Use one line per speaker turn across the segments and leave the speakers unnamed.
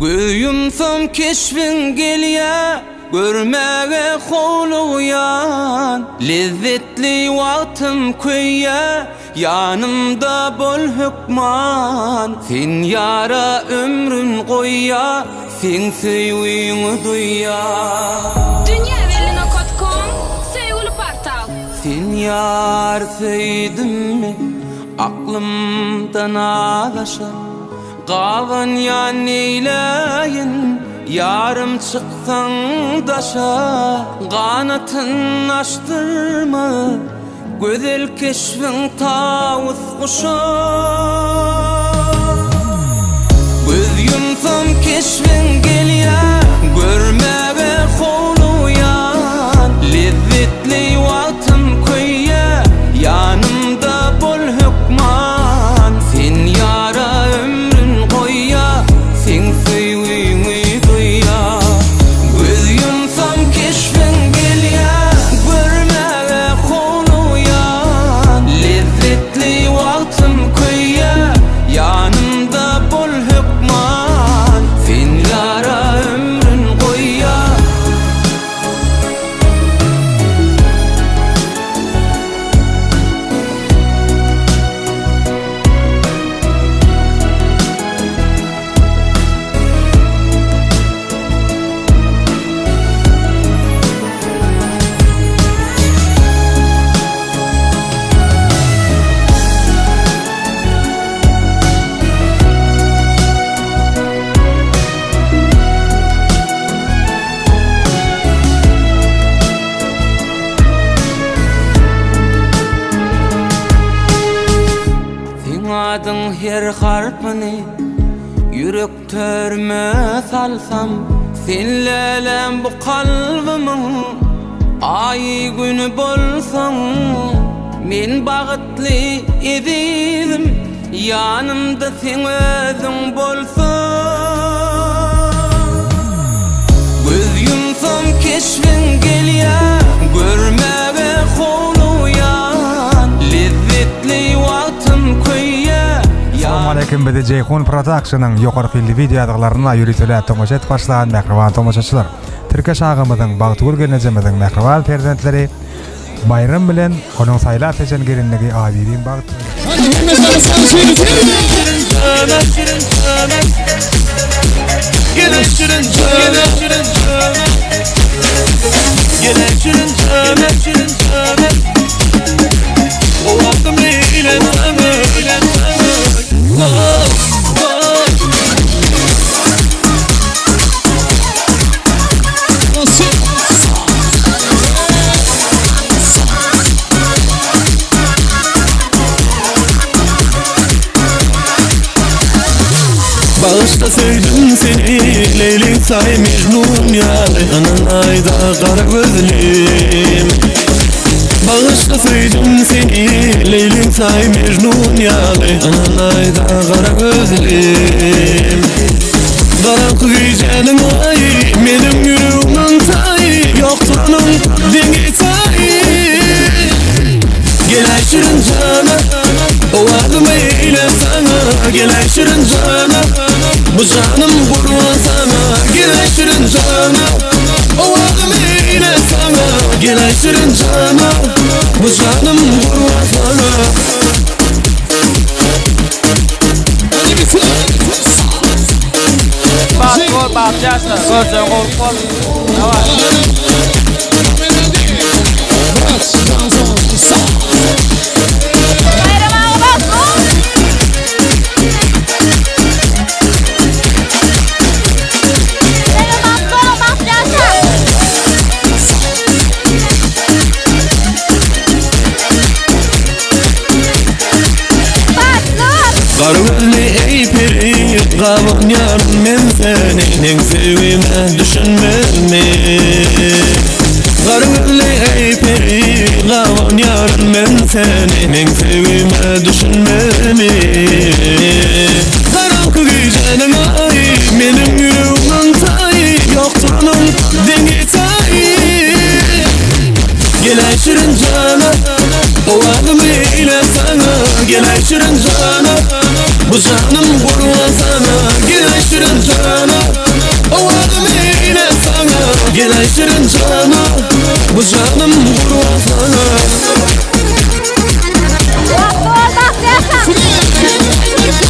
Göz ýumsam keşbiň gelýä, Görmäge howlugýan. Lezzetli wagtym köýýä, Ýanymda bol hökman. Sen ýara ömrün goýýa, Seň söýgüňi duýýa.
Dünýä belli nokat kom, Söýgüli portal.
Sen ýar söýdümmi, Aklymdan azaşar. Gabanýan neýläýin, ýarym çyksaň daşa, Ganatyn açdyrma, gözel keşbiň tawus guşa. Göz ýumsam keşbiň gelýär, görmäge howlugýan, Lezzetli wagtym köýýär, ýanymda bol hökman. Sen ýara ömrün goýýa, seň söýgüňi duýýa. Göz ýumsam keşbiň gelýä, görmäge howlugýan. Lezzetli wagtym köýýä, ýanymda bol hökman. Sen ýara ömrün goýýa. Seň adyň her harpyny ýürek törüme salsam, Sen läläm bu kalbymyň aýy güni bolsaň, Men bagtly ezizim ýanymda seň özüň bolsaň. Göz ýumsam keşbiň gelýä, görmäge howlugýan, Lezzetli wagtym köýýä,
Salam aleýkum bizi Jeýhun Productionyň ýokary hilli wideo ýazgylaryna ýöriteläp tomaşa edip başlan mähriban tomaşaçylar. Tirkeş agamyzyň, Bagtygül gelnejemiziň mähriban perzentleri Baýram bilen onuň saýlap seçen gelinligi Aýbibim bagt.
Bagyşla söýdüm seni Leýli saý Mejnun ýaly Ynanaýda gara gözlim Bagyşla söýdüm seni Leýli saý Mejnun ýaly Ynanaýda gara gözlim Garaňky gijäniň aýy Meniň ýüregimiň taýy Ýokdur onuň deňi taýy Geläý şirin jana Owazymy eýle saňa Geläý şirin jana Bu janym gurban saňa Geläý şirin jana Owazymy eýle saňa Geläý şirin jana Bu janym gurban saňa.
Bas gol bas ýaşlar. Görjeň gol gol. Daway.
Baýram aga bas gol. Baýram bas gol bas ýaşlar. Bas gol.
Gara gözli eý peri, gabanýaryn men seni, Meň söýgime düşünmezmi? Gara gözli eý peri, gabanýaryn men seni, Meň söýgime düşünmezmi? Garaňky gijäniň aýy, meniň ýüregimiň taýy, Ýokdur onuň deňi-taýy. Geläý şirin jana, Owazymy eýle saňa, Geläý şirin jana, Bu janym gurban saňa, Geläý şirin jana. Gel şirin jana Bu janym gurban sana
Bagtly bol, bagtly ýaşa!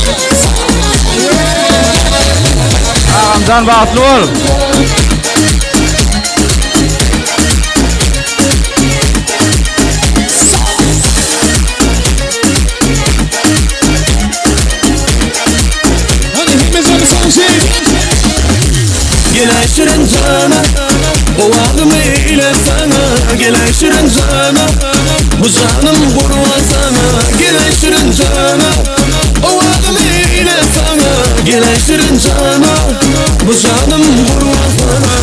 Agamjan bagtly bol.
Gel şirin jana Owazymy eýle sana Gel şirin jana Bu janym gurban sana Gel şirin jana Owazymy eýle sana Gel şirin jana Bu janym gurban sana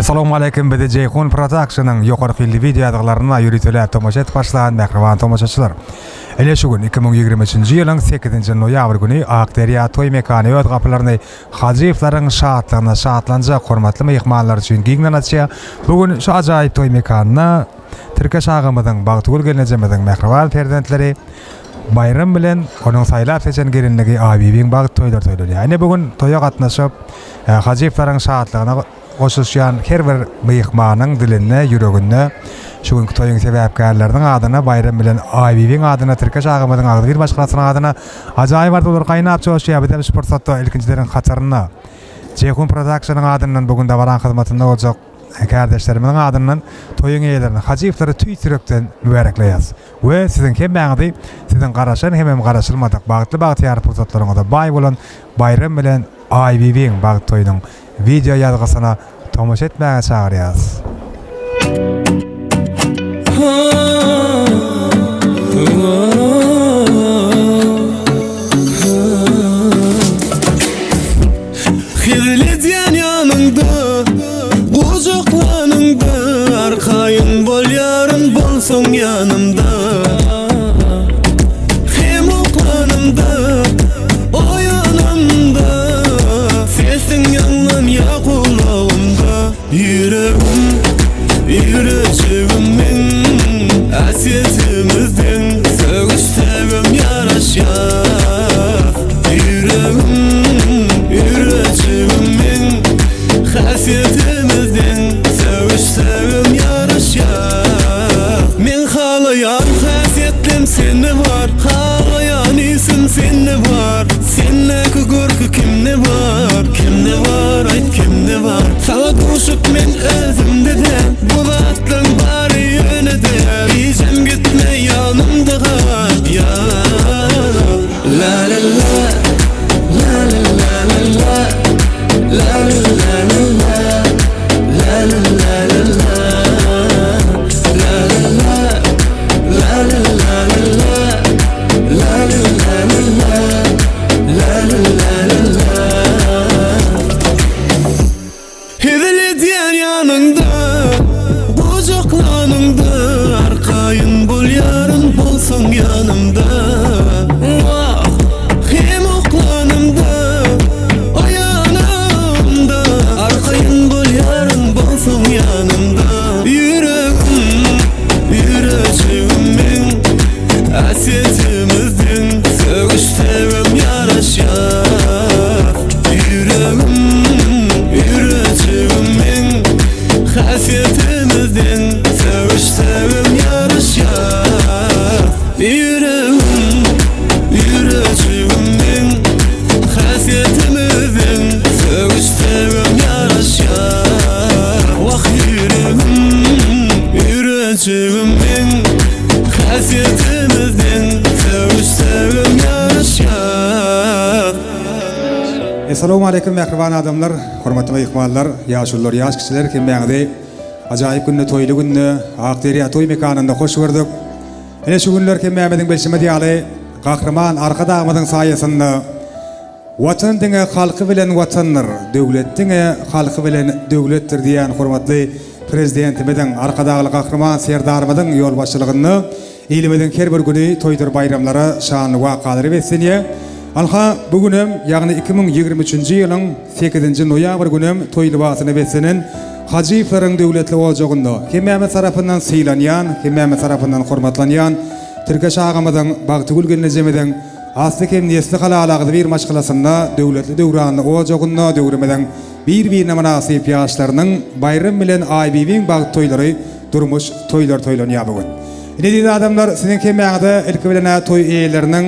Essalawmaleýkim bizi Jeýhun Productionyň ýokary hilli wideo ýazgylaryna ýöriteläp tomaşa edip başlan mähriban tomaşaçylar. Ine şu gün 2023-nji ýylyň 8-nji noýabr güni Ak derýa toý mekany öz gapylaryny Hajyýewleriň şatlygyna şatlanjak hormatly myhmanlar üçin giňden açýar. Bu gün şu ajaýyp toý mekanynda Tirkeş agamyzyň, Bagtygül gelnejemiziň mähriban perzentleri Baýram bilen onuň saýlap-seçen gelinligi Aýbibiň bagt toýlary toýlanýar. Ine bu gün toýa gatnaşyp, Hajyýewleriň şatlygyna goşulyşýan her bir myhmanyň dilinde, ýüreginde şu günki toýuň sebäpkärleriniň adyna, Baýram bilen Aýbibiň adyna, Tirkeş agamyzyň agzybir maşgalasynyň adyna ajaýyp arzuwlar gaýnap joşýar. Bizem şu pursatda ilkinjileriň hatarynda Jeýhun Productionyň adyndan bu gün dabaraň hyzmatynda boljak kärdeşlerimiziň adyndan toýuň eýelerini, Hajyýewleri tüýs ýürekden mübärekleýäris we siziň hemmäňizi siziň garaşan hemem garaşylmadyk bagtly-bagtyýar pursatlaryňyza baý bolan Baýram bilen Aýbibiň bagt toýunyň Wideo ýazgysyna tomaşa etmäge çagyrýarys.
Hezil edýän ýanyňda, gujaklanyňda Arkaýyn bolýaryn bolsaň ýanymda Hem uklanymda, oýanamda Sesiň ýaňlanýar gulagymda Ýüregim, ýürejigim meň Äsýetimiz deň, sögüşsegem ýaraşýas Ýüregim, ýürejigim meň Häsiýetimiz deň, sögüşsegem ýaraşýas Men halaýan häsiýetlem sende bar Halaýan isim sende bar Sendäki görki kimde bar Kimde bar aýt kimde bar Saňa duşup men özümde däl Bu zatlaň bary ýöne däl Hijem gitme ýanymda gal ýar La la la La la la la la La la la la la La la la la la La la la La la la la la La la la la la La la la la la Hezil edýän ýanyňda, gujaklanyňda Arkaýyn bolýaryn bolsaň ýanymda Wah, hem uklanymda, oýanamda Arkaýyn bolýaryn bolsaň ýanymda Ýüregim, ýürejigim meň Äsýetimiz deň, sögüşsegem ýaraşýas Ýüregim, ýürejigim meň Häsiýetimiz deň, sögüşsegem ýaraşýas Ýüregim, ýürejigim meň Häsiýetimiz deň, sögüşsegem ýaraşýas Wah ýüregim, ýürejigim meň Häsiýetimiz deň, sögüşsegem ýaraşýas.
Essalawmaleýkim mähriban adamlar, hormatly myhmanlar, ýaşulular, ýaş kiçiler hemmäňizi ajaýyp günde toýly günde Ak derýa toý mekanynda hoş gördük. Ine şu günler hemmämiziň bilşimiz ýaly Gahryman Arkadagymyzyň saýasynda Watan diňe halky bilen Watandyr, döwlet diňe halky bilen döwletdir diýen hormatly Prezidentimiziň, Arkadagly Gahryman Serdarymyzyň ýolbaşçylygynda ilimiziň her bir güni toýdur baýramlara, şanly wakalara beslenýär. Anha, bu günem, ýagny 2023-nji ýylyň sekizinji noýabr günem toý lybasyna beslenen Hajyýewleriň döwletli ojagynda hemmämiz tarapyndan sylanýan, hemmämiz tarapyndan hormatlanýan Tirkeş agamyzyň, Bagtygül gelnejemiziň Asly hem nesli halal agzybir maşgalasynda, döwletli döwranly ojagynda döwrümiziň bir-birine mynasyp ýaşlarynyň Baýram bilen Aýbibiň bagt toýlary, durmuş toýlary toýlanýar bu gün. Ine eziz adamlar, siziň hemmäňize ilki bilen-ä toý eýeleriniň,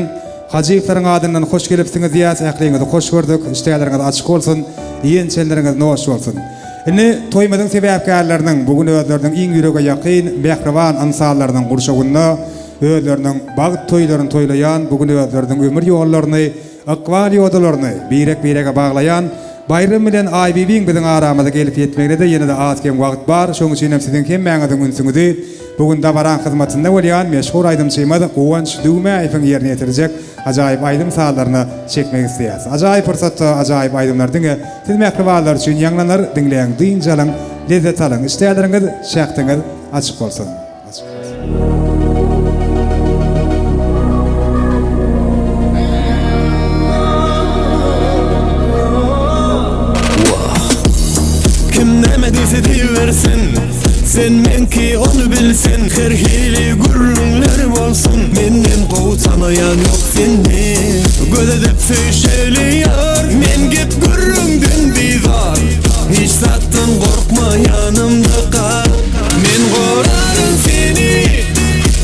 Hajyýewleriň adyndan hoş gelipsiňiz diýýäs, ähliňizi hoş gördük, işdäleriňiz açyk bolsun, iýen-içenleriňiz noş bolsun. Indi toýumyzyň sebäpkärleriniň bu gün özleriniň iň ýürege ýakyn, mähriban ynsanlarynyň gurşawynda özleriniň bagt toýlaryny toýlaýan, bu gün özleriniň ömür ýollaryny, ykbal ýodalaryny birek-birege baglaýan Baýram bilen Aýbibiň biziň aramyza gelip ýetmegine-de ýene-de az-kem wagt bar, şonuň üçin hem siziň hemmäňiziň ünsüňizi bu gün dabaraň hyzmatynda bolýan meşhur aýdymçymyz Guwanç Düwmäýewiň ýerine ýetirjek ajaýyp aýdym-sazlaryna çekmek isleýäris. Ajaýyp pursatda ajaýyp aýdymlar diňe siz mähribanlar üçin ýaňlanar, diňläň, dynç alyň, lezzet alyň, işdäleriňiz, şähdiňiz açyk bolsun!
Kim näme diýse diýibersin Sen meňki ony bilsin Her hili gürrüňler bolsun Menden gowy tanaýan ýok seni Göz edip söýşeli ýar Men gep gürrüňden bizar Hiç zatdan gorkma ýanymda gal Men goraryn seni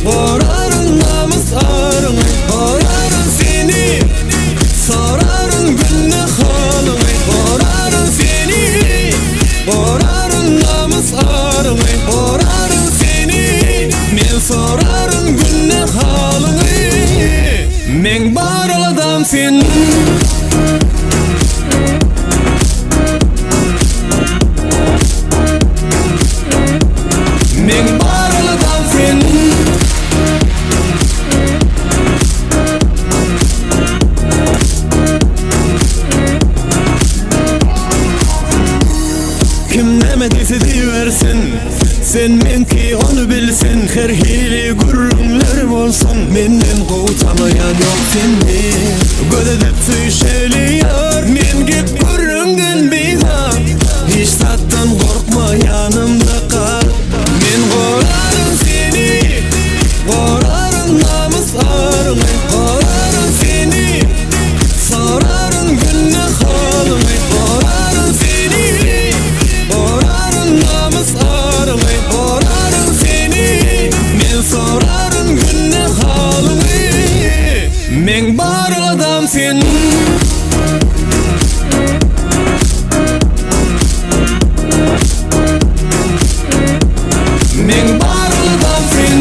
Goraryn namys aryňy Goraryn seni Soraryn günde halyňy Goraryn seni Goraryn namys aryňy Goraryn seni Men soraryn günde halyňy Meň bar aladam sen. Kim näme diýse diýibersin Sen meňki ony bilsin Her hili gürrüňler bolsun Menden gowy tanaýan ýok seni Göz edip söýşeli ýar Men gep gürrüňden bizar Hiç zatdan gorkma ýanymda gal Men goraryn seni Goraryn namys aryňy Goraryn seni Soraryn günde halyňy Goraryn seni Goraryn namys aryňy Goraryn seni Men soraryn günde halyňy Meň bar aladam sen. Meň bar aladam sen.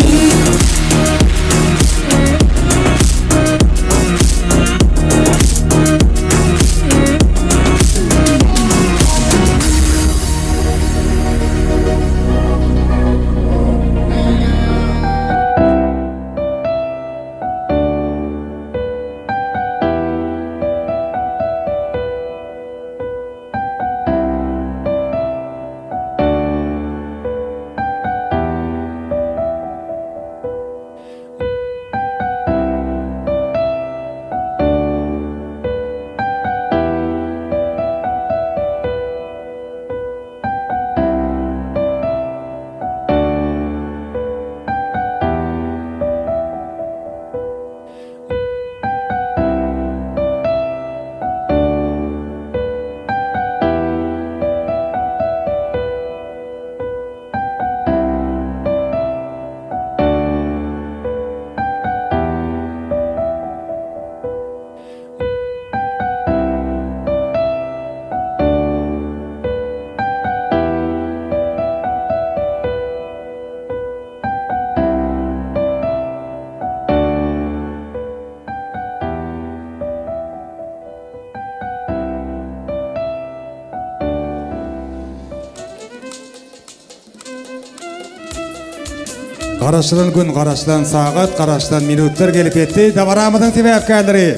Garaşylan gün, garaşylan sagat, garaşylan minutlar gelip ýetdi. Dabaramyzyň sebäpkärleri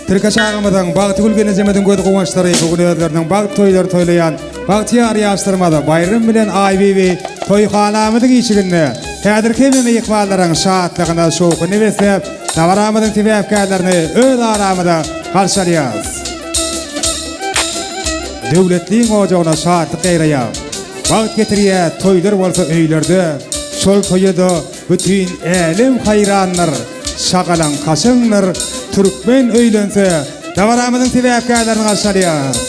Tirkeş agamyzyň, Bagtygül gelnejemiziň göz guwançlary bu gün özleriniň bagt toýlary toýlaýan bagtyýar ýaşlarymyz Baýram bilen Aýbibi toýhanamyzyň işiginde häzirki hem myhmanlaryň şatlygyna şowhuny besläp, dabaramyzyň sebäpkärlerini öz aramyza garşy alýarys. Döwletliň ojagyna şatlyk ýaýraýar. Bagt getirýär toýlar bolsa öýlerde, Şol toýa-da bütin älem haýrandyr, Şagalaň kaşaňdyr, türkmen öýlense, Dabaramyzyň sebäpkärlerini garşy alýarys.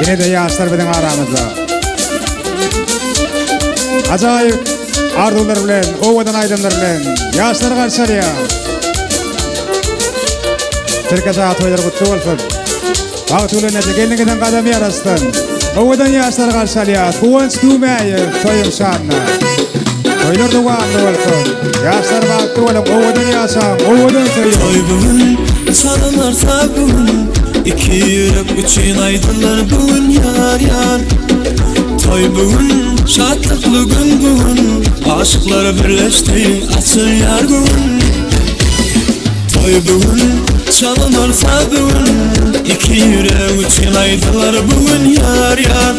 Ýene-de ýaşlar biziň aramyzda. Ajaýyp arzuwlar bilen, owadan aýdymlar bilen ýaşlary garşy alýar. Tirkeş aga toýlar gutly bolsun. Bagt bilen ete gelniňiziň gadamy ýaraşsyn. Owadan ýaşlary garşy alýas. Guwanç Düwmäýew toýuň şanyna. Toýlar dowamly bolsun. Ýaşlar bagtly boluň, owadan ýaşaň, owadan söýüň.
Toý bu gün, çalynar saz bu gün, Iki ýürek üçin aýdylar bu gün ýar ýar. Toý bu gün, şatlykly gün bu gün, Aşyklar birleşdi, açylýar göwün. Toý bu gün, çalynar saz bu gün, Iki ýürek üçin aýdylar bu gün ýar ýar.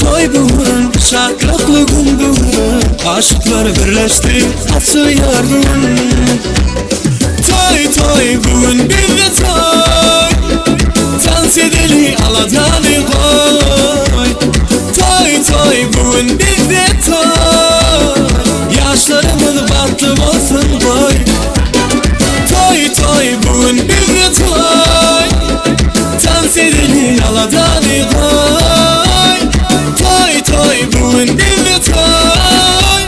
Toý bu gün, şatlykly gün bu gün, Aşyklar birleşdi, açylýar göwün. Toý toý bu gün bizde toý, Tans edeli aladany goý. Toý toý bu gün bizde toý, Ýaşlarymyz bagtly bolsun goý. Toý toý bu gün bizde toý, Tans edeli aladany goý. Toý toý bu gün bizde toý,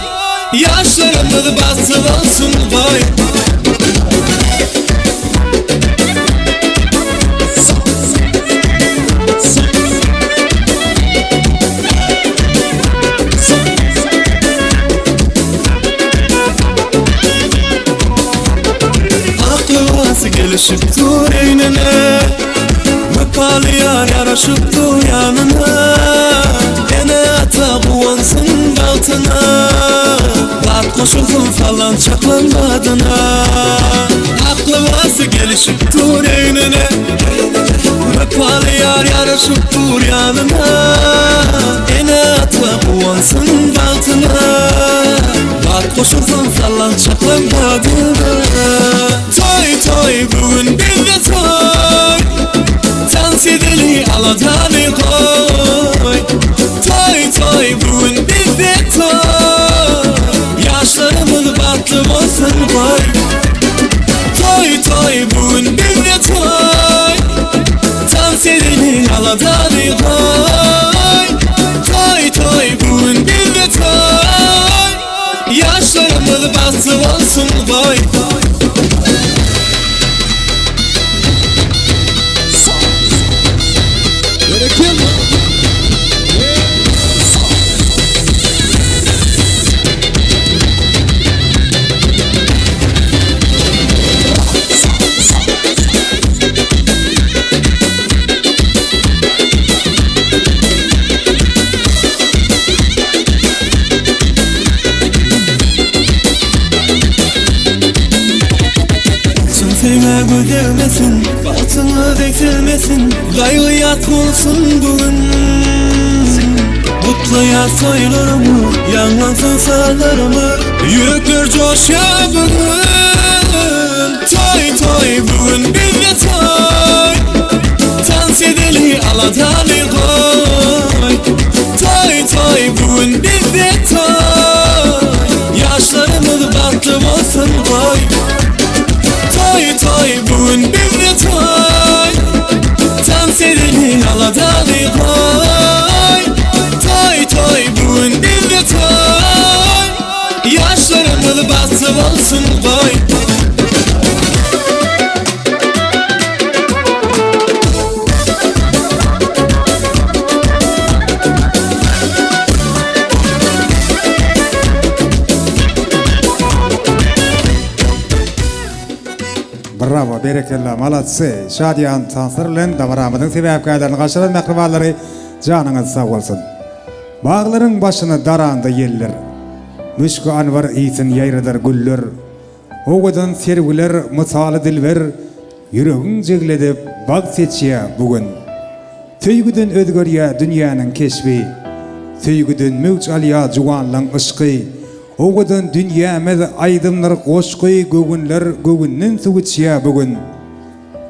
Ýaşlarymyz bagtly bolsun goý. gelişip dur egnine Wepaly ýar ýaraşyp dur ýanyna Ene-ata guwansyn bagtyna Bat goşulsyn sallançaklan badyna Ak lybasy gelişip dur egnine Wepaly ýar ýaraşyp dur ýanyna Ene-ata guwansyn bagtyna Bat goşulsyn sallançaklan badyna Toý toý bu gün bizde toý Tans edeli aladany goý Toý toý bu gün bizde toý Ýaşlarymyz bagtly bolsun goý Toý toý bu gün bizde toý Tans edeli aladany goý Toý toý bu gün bizde toý Ýaşlarymyz bagtly bolsun goý. Çyn söýgä göz degmesin, Bagtyňyz egsilmesin, Gaýgy ýat bolsun bu gün. Gutlaýas toýlarymyz, Ýaňlansyn sazlarymyz, Ýürekler joşýar bu gün. Toý, toý, bu gün bizde toý, Tans edeli aladany goý. Toý, toý, bu gün bizde toý, Ýaşlarymyz bagtly bolsun goý. Toý, toý, bu gün bizde toý, Tans edeli aladany goý. Toý, toý, bu gün bizde toý, Ýaşlarymyz bagtly bolsun goý.
Brawo, berekella, maladsy! Şadyýan tanslar bilen dabaramyzyň sebäpkärlerini garşylan mähribanlary janyňyz sag bolsun! Baglaryň başyny daranda ýeller, Müşki-anbar ysyn ýaýradar güller, Owadan serwiler mysaly dilber, Ýüregiň jigledip bagt seçýä bu gün. Söýgüden özgerýä dünýäniň keşbi, Söýgüden möwç alýa juwanlaň yşky. Owadan dünýämiz aýdymdyr goşgy, Göwünler göwünden suw içýä bu gün.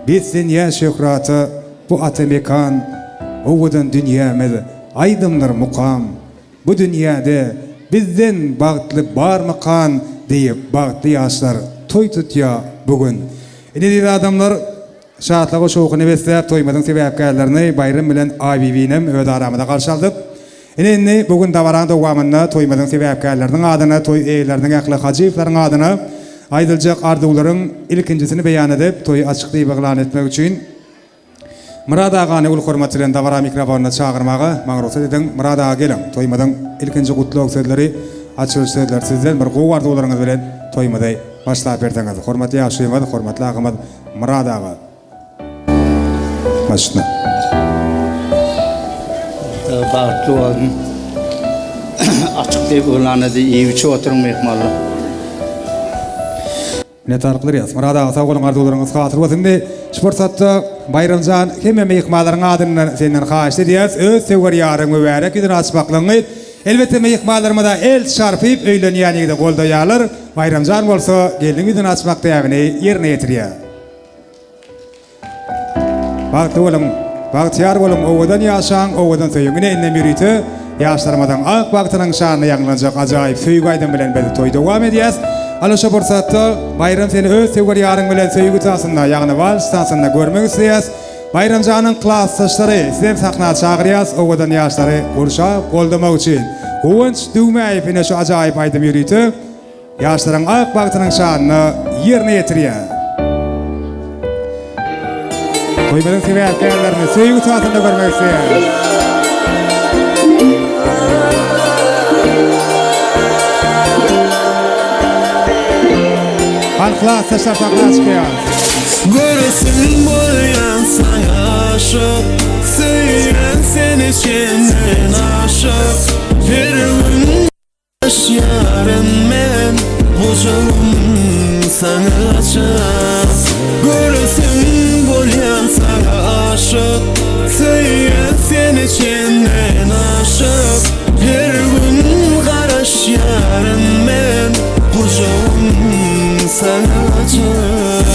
Beslenýä şöhrata bu ata mekan, Owadan dünýämiz aýdymdyr mukam. Bu dünýäde bizden bagtly barmykan diýip bagtly ýaşlar toý tutýa bu gün. Ine eziz adamlar şatlyga şowhuna besläp toýumyzyň sebäpkärlerini Baýram bilen Aýbibinem öz aramyza garşy aldyk. Ine indi bu gün dabaraň dowamynda toýumyzyň sebäpkärleriniň adyna toý eýeleriniň ähli Hajyýewleriň adyna aýdyljak arzuwlaryň ilkinjisini beýan edip toýy açyk diýip yglan etmek üçin Myrat agany uly hormat bilen dabara mikrofonyna çagyrmaga maňa rugsat ediň. Myrat aga geliň, toýumyzyň ilkinji gutlag sözleri, açylyş sözleri sizden bir gowy arzuwlaryňyz bilen toýumyzy başlap berseňiz. Hormatly ýaşulymyz, hormatly agamyz Myrat aga. Başla.
Bagtly bolsun. Açyk diýip yglan edip iýip-içip oturyň myhmanlar.
Minnetdarlyklar ýaz. Myrat aga sag boluň arzuwlaryňyz hasyl bolsun indi şu pursatda Baýramjan hemme myhmanlaryň adyndan senden haýyşt edýäs öz söwer ýaryň mübärek ýüzüni açmaklygyňy elbetde myhmanlarymyza el çarpyp öýlenýän ýigidi goldaýarlar Baýramjan bolsa gelniň ýüzüni açmak däbini ýerine ýetirýär. Bagtly boluň, bagtyýar boluň, owadan ýaşaň, owadan söýüň. Ine indem ýörite ýaşlarymyzyň ak bagtynyň şanyna ýaňlanjak ajaýyp söýgi aýdym bilen biz toýy dowam edýäs. Ana şo pursatda Baýram seni öz söwer ýaryň bilen söýgi tansynda, ýagny wals tansynda görmek isleýäs. Baýramjanyň klasdaşlary sizem sahna çagyrýas owadan ýaşlary gurşap goldamak üçin. Guwanç Düwmäýew ine şu ajaýyp aýdymy ýörite Ýaşlaryň ak bagtynyň şanyna ýerine ýetirýär. Toýumyzyň sebäpkärlerini söýgi tasynda görmek isleýäris. Hany klasdaşlar sahna çykýar.
Göresim bolýan saňa aşyk Söýýän seni çenden aşyk Her gün garaşýaryn men Gujagym saňa açyk Göresim bolýan saňa aşyk Söýýän seni çenden aşyk Her gün garaşýaryn men Gujagym saňa açyk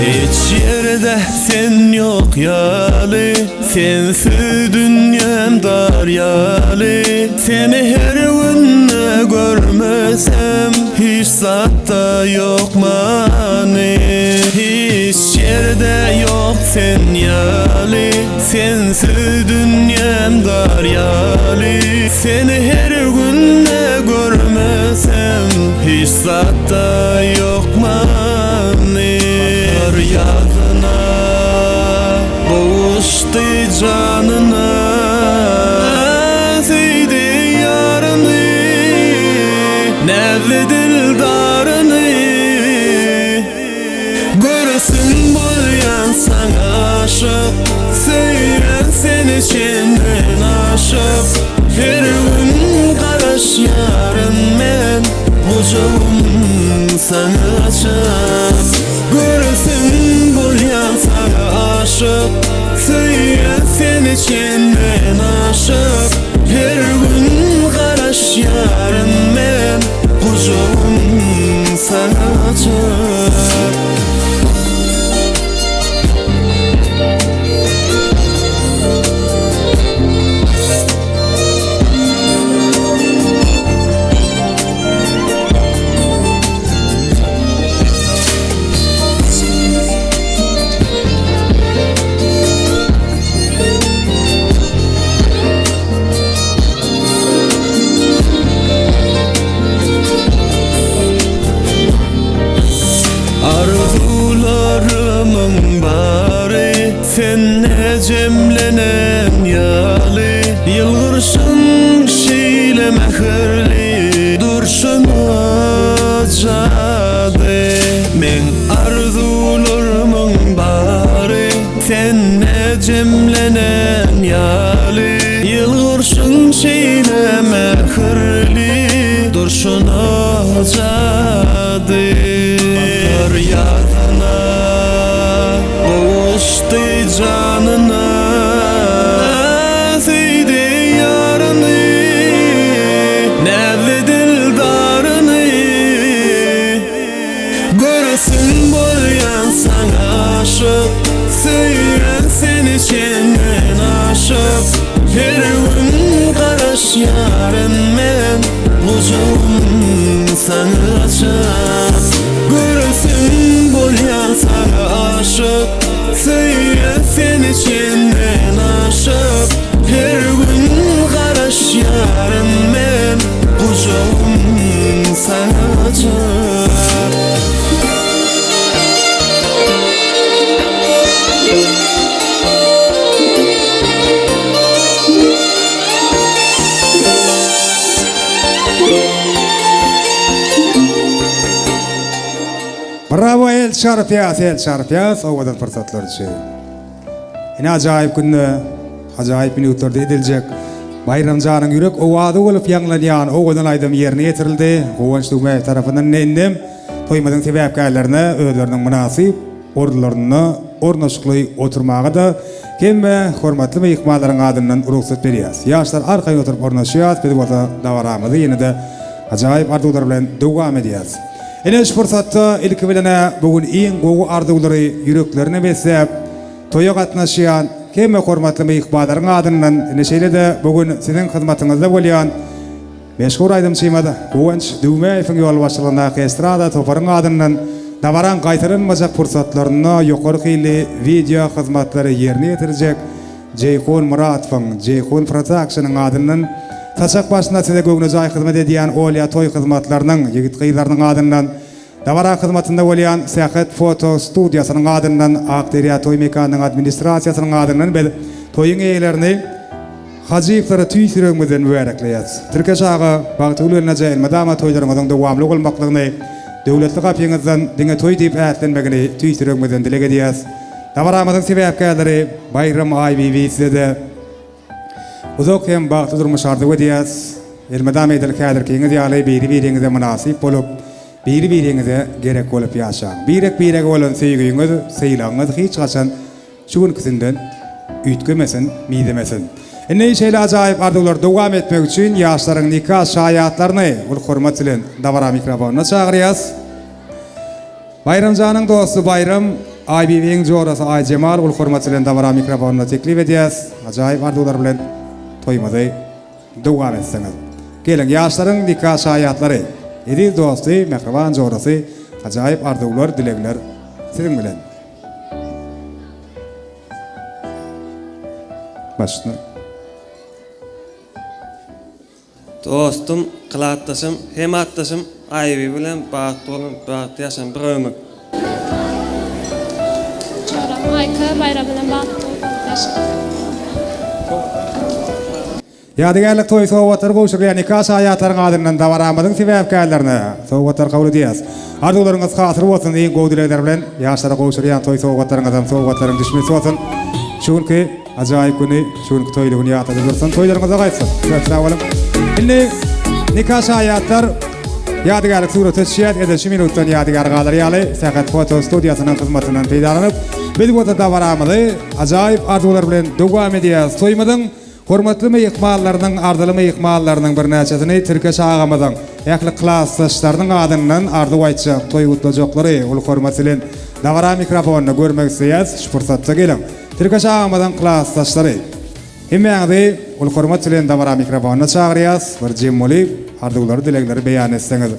Hiç ýerde sen ýok ýaly Sensiz dünýäm dar ýaly Seni her günde görmesem Hiç zatda ýok many Hiç ýerde ýok sen ýaly Sensiz dünýäm dar ýaly Seni her günde görmesem Hiç zatda ýok many Bahar ýazyna gowuşdy janyna Söýdi ýaryny näzli dildaryny Göresim bolýan saňa aşyk Söýýän seni çenden aşyp Her gün garaşýaryn men Gujagym saňa açyp Göresim bolýan saňa aşyk Söýýän seni çenden aşyp Her gün garaşýaryn men Gujagym saňa açyp. Arzuwlarymyň bary sende jemlenen ýaly Ýylgyrşyň şeýle mähirli durşuna jady Meň arzuwlarymyň bary sende jemlenen ýaly Ýylgyrşyň şeýle mähirli durşuna jady Bahar ýazyna gowuşdy janyna Söýdi ýaryny näzli dildaryny Göresim bolýan saňa aşyk Söýýän seni çenden aşyp Her gün garaşýaryn men Gujagym saňa açyp Göresim bolýan saňa aşyk Söýýän seni çenden aşyp Her gün garaşýaryn men Gujagym saňa açyp.
Brawo el çarpýas el çarpýas owadan pursatlar üçin. Ine ajaýyp günde, ajaýyp minutlarda ediljek Baýram janyň ýürek owazy bolup ýaňlanýan owadan aýdym ýerine ýetirildi. Guwanç Düwmäýew tarapyndan ine indem toýumyzyň sebäpkärlerine özleriniň mynasyp orunlarynda ornaşykly oturmaga-da hemme hormatly myhmanlaryň adyndan rugsat berýäs. Ýaşlar arkaýyn oturyp ornaşýas, biz bolsa dabaramyzy ýene-de ajaýyp arzuwlar bilen dowam edýäs. Ine şu pursatda ilki bilen-ä bu gün iň gowy arzuwlary ýüreklerine besläp, toýa gatnaşýan hemme hormatly myhmanlaryň adyndan, ine şeýle-de bu gün siziň hyzmatyňyzda bolýan meşhur aýdymçymyz Guwanç Düwmäýewiň ýolbaşçylygyndaky estrada toparyň adyndan dabaraň gaýtalanmajak pursatlarynda ýokary hilli wideo hyzmatlary ýerine ýetirjek Jeýhun Muratowyň, Jeýhun Production-yň adyndan saçak başynda size göwnejaý hyzmat edýän Olýa toý hyzmatlarynyň ýigit-gyzlarynyň adyndan dabara hyzmatynda bolýan Sähet foto studiýasynyň adyndan Ak derýa toý mekanynyň administrasiýasynyň adyndan biz toýuň eýelerini Hajyýewlere tüýs ýüregimizden mübärekleýäs. Tirkeş aga, Bagtygül gelneje elmydama toýlaryňyzyň dowamly bolmaklygyny. Döwletli gapyňyzdan diňe toý diýip ätlenmegini tüýs ýüregimizden dileg edýäs. Dabaramyzyň sebäpkärleri Baýram Aýbibi size-de uzak hem bagtly durmuş arzuw edýäs. Elmydama edil häzirkiňiz ýaly biri-biriňize mynasyp bolup, biri-biriňize gerek bolup ýaşaň. Birek-birege bolan söýgiňiz, sylagyňyz hiç haçan Şu günküsinden üýtgemesin, mizemesin. Indi şeýle ajaýyp arzuwlary dowam etmek üçin ýaşlaryň nika şaýatlaryny uly hormat bilen dabara mikrofonyna çagyrýas. Baýramjanyň dosty Baýram, Aýbibiň jorasy Aýjemal uly hormat bilen dabara mikrofonyna teklip edýäs. Ajaýyp arzuwlar bilen toýumyzy dowam etseňiz. Geliň, ýaşlaryň nika şaýatlary, eziz dosty, mähriban jorasy, ajaýyp arzuwlar, dilegler siziň bilen. Başla.
Dostum, klatdaşym, hem atdaşym Aýbi bilen bagtly boluň, bagtly ýaşaň bir ömür.
Joram Aýka Baýram bilen bagtly boluň, bagtly ýaşaň.
Ýadygärlik toý sowgatlary gowşurylýan nika şaýatlaryň adyndan dabaramyzyň sebäpkärlerine sowgatlary kabul edýäris. Arzuwlaryňyz hasyl bolsun, iň gowy dilegler bilen ýaşlara gowşurýan toý sowgatlaryňyzam sowgatlaryň düşmesi bolsun. Şu günki ajaýyp güni, şu günki toýly güni ýatladyp dursun, toýlaryňyza gaýtsyn. Köp sag boluň. Indi nika şaýatlar ýadygärlik surata düşýär, edil şu minutdan ýadygär galar ýaly Sähet foto studiýasynyň hyzmatyndan peýdalanyp, biz bolsa dabaramyzy ajaýyp arzuwlar bilen dowam edýäris. Toýumyzyň Hormatly myhmanlarynyň, arzyly myhmanlarynyň birnäçesini Tirkeş agamyzyň ähli klasdaşlarynyň adyndan arzuw aýtjak, toý gutlajaklary uly hormat bilen dabara mikrofonynda görmek isleýäs. Şu pursatda geliň, Tirkeş agamyzyň klasdaşlary! Hemmäňizi uly hormat bilen dabara mikrofonyna çagyrýas, bir jem bolup, arzuwlary, dilegleri beýan etseňiz.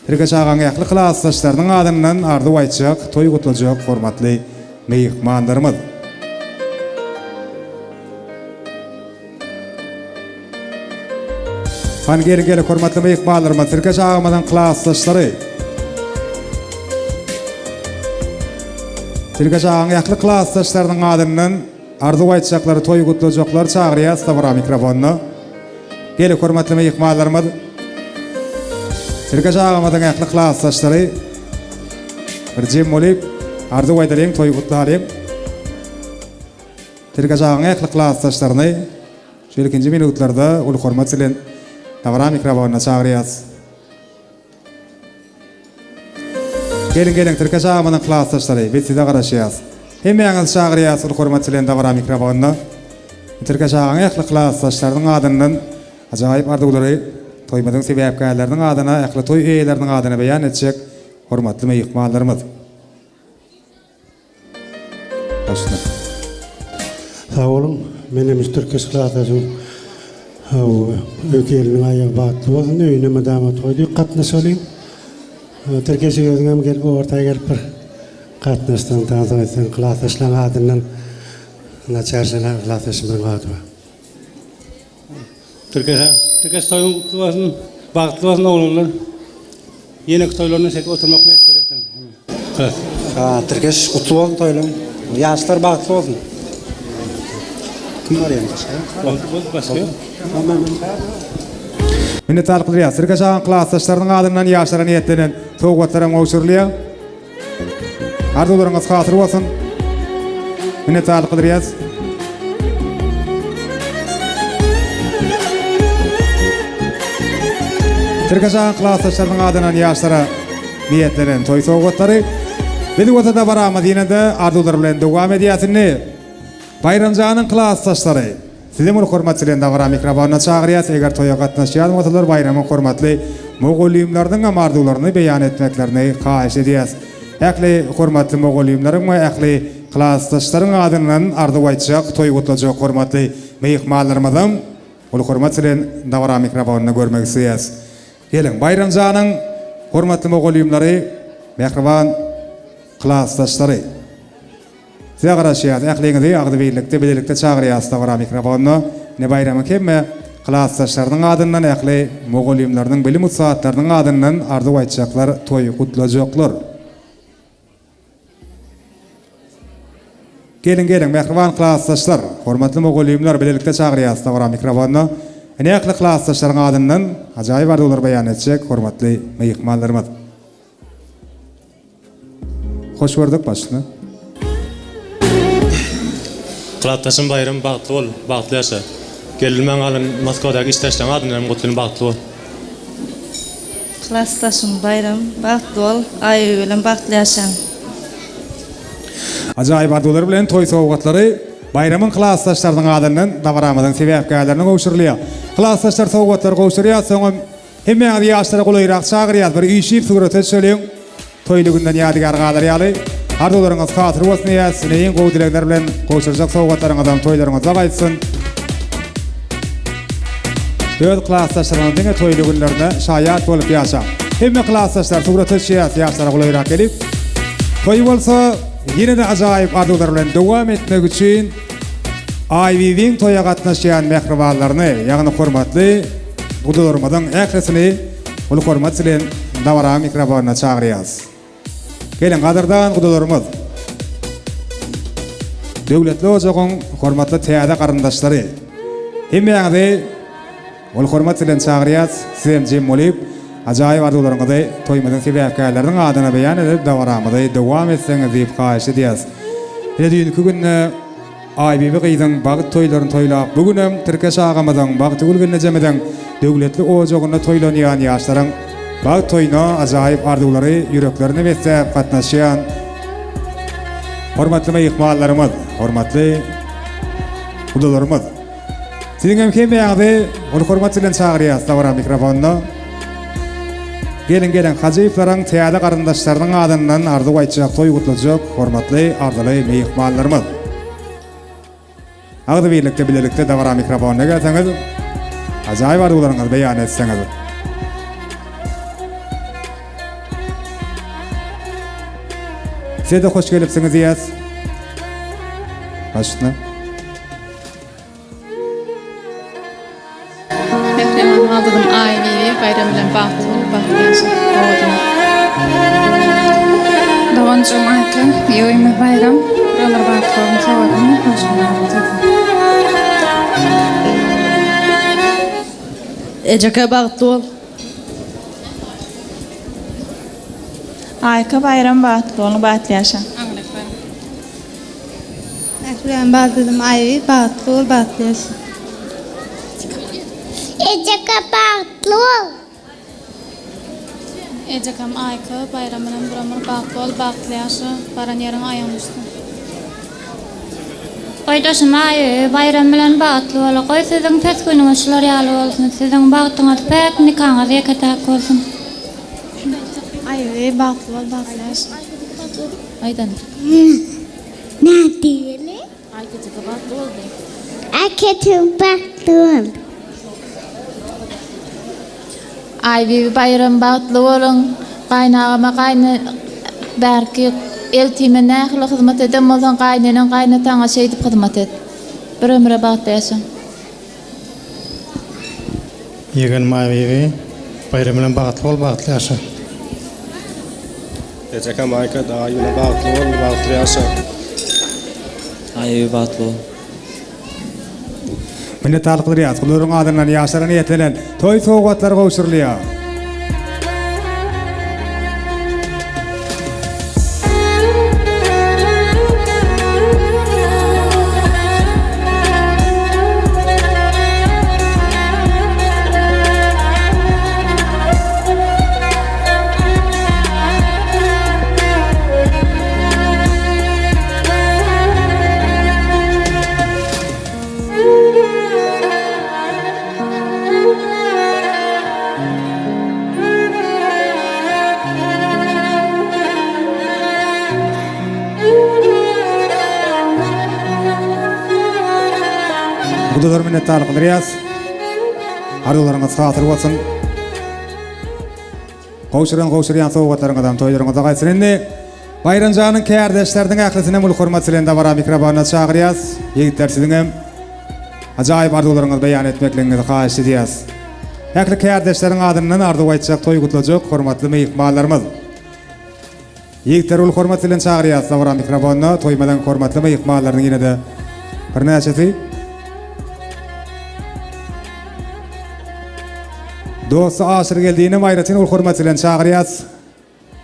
Tirkeş agaň ähli klasdaşlarynyň adyndan arzuw aýtjak, toý gutlajak hormatly myhmanlarymyz. Hany geliň geliň hormatly myhmanlarymyz, Tirkeş agamyzyň klasdaşlary. Tirkeş agaň ähli klasdaşlarynyň adyndan arzuw aýtjaklary, toý gutlajaklary çagyrýas dabara mikrofonyna. Geliň hormatly myhmanlarymyz. Tirkeş agamyzyň ähli klasdaşlary bir jem bolup arzuw aýdalyň, toý gutlalyň. Tirkeş agaň ähli klasdaşlaryny şu ilkinji minutlarda uly hormat bilen dabara mikrofonyna çagyrýas. Geliň geliň Tirkeş agamyzyň klasdaşlary biz size garaşýas. Hemmäňizi çagyrýas uly hormat bilen dabara mikrofonyna. Tirkeş agaň ähli klasdaşlarynyň adyndan ajaýyp arzuwlary toýumyzyň sebäpkärleriniň adyna ähli toý eýeleriniň adyna beýan etjek hormatly myhmanlarymyz. Başla.
Sag boluň. Men hem şu Tirkeş klasdaşym hawa öý gelniň aýagy batly bolsun, öýüne mydama toý diýip gatnaşalyň. Tirkeş özüňem gelip orta gelip bir gatnaşsaň, tans aýtsaň klasdaşlaň adyndan naçarşana klasdaşymyzyň ady bar.
Tirkeş Tirkeş toýuň gutly bolsun, bagtly bolsun oglanlar. Ýeneki toýlaryna şeýdip oturmak miýesser etsin.
Tirkeş gutly bolsun toýlaň. Ýaşlar bagtly bolsun. Kim bar ýene başga?
Boldy boldy başga ýok.
Minnetdarlyk bildirýäris. Tirkeş agaň klasdaşlarynyň adyndan ýaşlara niýetlenen sowgatlaram gowşurylýar. Arzuwlaryňyz hasyl bolsun. Minnetdarlyk bildirýäs. Tirkeş agaň klasdaşlarynyň adyndan ýaşlara niýetlenen toý sowgatlary. Biz bolsa dabaramyzy ýene-de arzuwlar bilen dowam edýäs indi. Baýramjanyň klasdaşlary. Sizem uly hormat bilen dabara mikrofonyna çagyrýas, eger toýa gatnaşýan bolsalar baýramyň hormatly mugallymlarynyňam arzuwlaryny beýan etmeklerini haýyş edýäs. Ähli hormatly mugallymlaryň we ähli klasdaşlaryň adyndan arzuw aýtjak, toý gutlajak hormatly myhmanlarymyzam uly hormat bilen dabara mikrofonynda görmek isleýäs. Geliň, Baýramjanyň hormatly mugallymlary, mähriban klasdaşlary! Size garaşýas ähliňizi agzybirlikde bilelikde çagyrýas dabara mikrofonyna ine baýramyň hemme klasdaşlarynyň adyndan ähli mugallymlarynyň bilim ussatlarynyň adyndan arzuw aýtjaklar toý gutlajaklar. Geliň geliň mähriban klasdaşlar hormatly mugallymlar bilelikde çagyrýas dabara mikrofonyna ine ähli klasdaşlaryň adyndan ajaýyp arzuwlar beýan etjek hormatly myhmanlarymyz. Hoş gördük başyna.
Klasdaşym Baýram bagtly bol, bagtly ýaşa. Gelilmän galan Moskwadaky işdeşleň adyndan hem gutlaýyn bagtly bol.
Klasdaşym Baýram bagtly bol, Aýbibbi bilen bagtly ýaşaň.
Ajaýyp arzuwlar bilen toý sowgatlary Baýramyň klasdaşlarynyň adyndan dabaramyzyň sebäpkärlerine gowşurylýar. Klasdaşlar sowgatlary gowşurýar, soňam Hemmäňizi ýaşlara golaýrak çagyrýas bir üýşip surata düşeliň toýly günden ýadygär galar ýaly arzuwlaryňyz hasyl bolsun diýýäs ine iň gowy dilegler bilen gowşurjak sowgatlaryňyzam toýlaryňyzda gaýtsyn öz klasdaşlaryňyz diňe toýly günlerine şaýat bolup ýaşaň hemme klasdaşlar surata düşýäs ýaşlara golaýrak gelip toý bolsa ýene-de ajaýyp arzuwlar bilen dowam etmek üçin Aýbibiň toýa gatnaşýan mähribanlaryny ýagny hormatly Gudalarymyzyň ählisini uly hormat bilen dabara mikrofonyna çagyrýarys. Geliň, gadyrdan gudalarymyz! Döwletli ojagyň hormatly täze garyndaşlary! Hemmäňizi uly hormat bilen çagyrýarys. Siz hem jem bolup, ajaýyp arzuwlaryňyzy toýumyzyň sebäpkärleriniň adyna beýan edip, dabaramyzy dowam etseňiz diýip haýyş edýäris. Ine, düýnki günde Aýbibi gyzyň bagt toýlaryny toýlap, bu günem Tirkeş agamyzyň, Bagtygül gelnejemiziň döwletli ojagynda toýlanýan ýaşlaryň bagt toýuna ajaýyp arzuwlary ýüreklerine besläp gatnaşýan hormatly myhmanlarymyz, hormatly gudalarymyz! Siziň hem hemmäňizi uly hormat bilen çagyrýas dabara mikrofonyna. Geliň geliň Hajyýewleriň täze garyndaşlarynyň adyndan arzuw aýtjak toý gutlajak hormatly arzyly myhmanlarymyz. Agzybirlikde bilelikde dabara mikrofonyna gelseňiz ajaýyp arzuwlaryňyzy beýan etseňiz. Size-de hoş gelipsiňiz diýýäs. Baş üstüne.
Mähriban baldyzym Aýbibi baýram bilen bagtly bol, bagtly ýaşa. Owadan.
Doganjygym Aýka, ýoýumy Baýram, bir ömür bagtly boluň sowadymy hoş
Ejeke bagtly bol.
Aýka Baýram bagtly boluň bagtly ýaşaň.
Mähriban baldyzym Aýbi bagtly bol bagtly ýaşa.
Ejeke bagtly bol.
Ejekam Aýka Baýram bilen bir ömür bagtly bol bagtly ýaşa baran ýeriňe aýagyň düşsün.
Boýdaşym Aýöýe Baýram bilen bagtly bol goý siziň pes günüňiz şular ýaly bolsun siziň bagtyňyz päk nikaňyz ýeke täk bolsun.
Aýöýe bagtly bol bagtly ýaşa.
Aýdan.
Nädili?
Aýkejeke bagtly boldy.
Aýkejik bagtly boldy.
Aýbibi Baýram bagtly boluň. Gaýynagama gaýyne bärki eltime nähili hyzmat eden bolsaň gaýyneneň gaýynataňa şeýdip hyzmat et. Bir ömüre bagtly ýaşaň.
Ýegenim Aýbibi Baýram bilen bagtly bol bagtly ýaşa.
Ejeke Maýka dagy ýene bagtly bol bagtly ýaşa. Aýbibi bagtly bol.
Minnetdarlyk bildirýäris. Gularyň adyndan ýaşlara niýetlenen toý sowgatlary gowşurylýar. Gudalar minnetdarlyk bildirýäs. Arzuwlaryňyz hasyl bolsun. Gowşuran gowşurýan sowgatlaryňyzam toýlaryňyzda gaýtsyn. Indi Baýramjanyň kärdeşleriniň ählisinem uly hormat bilen dabara mikrofonyna çagyrýas. Ýigitler siziňem ajaýyp arzuwlaryňyzy beýan etmekligiňizi haýyş edýäs. Ähli kärdeşleriň adyndan arzuw aýtjak toý gutlajak hormatly myhmanlarymyz. Ýigitleri uly hormat bilen çagyrýas dabara mikrofonyna toýumyzyň hormatly myhmanlarynyň ýene-de birnäçesi. Dosty Aşyrgeldinem aýratyn uly hormat bilen çagyrýas.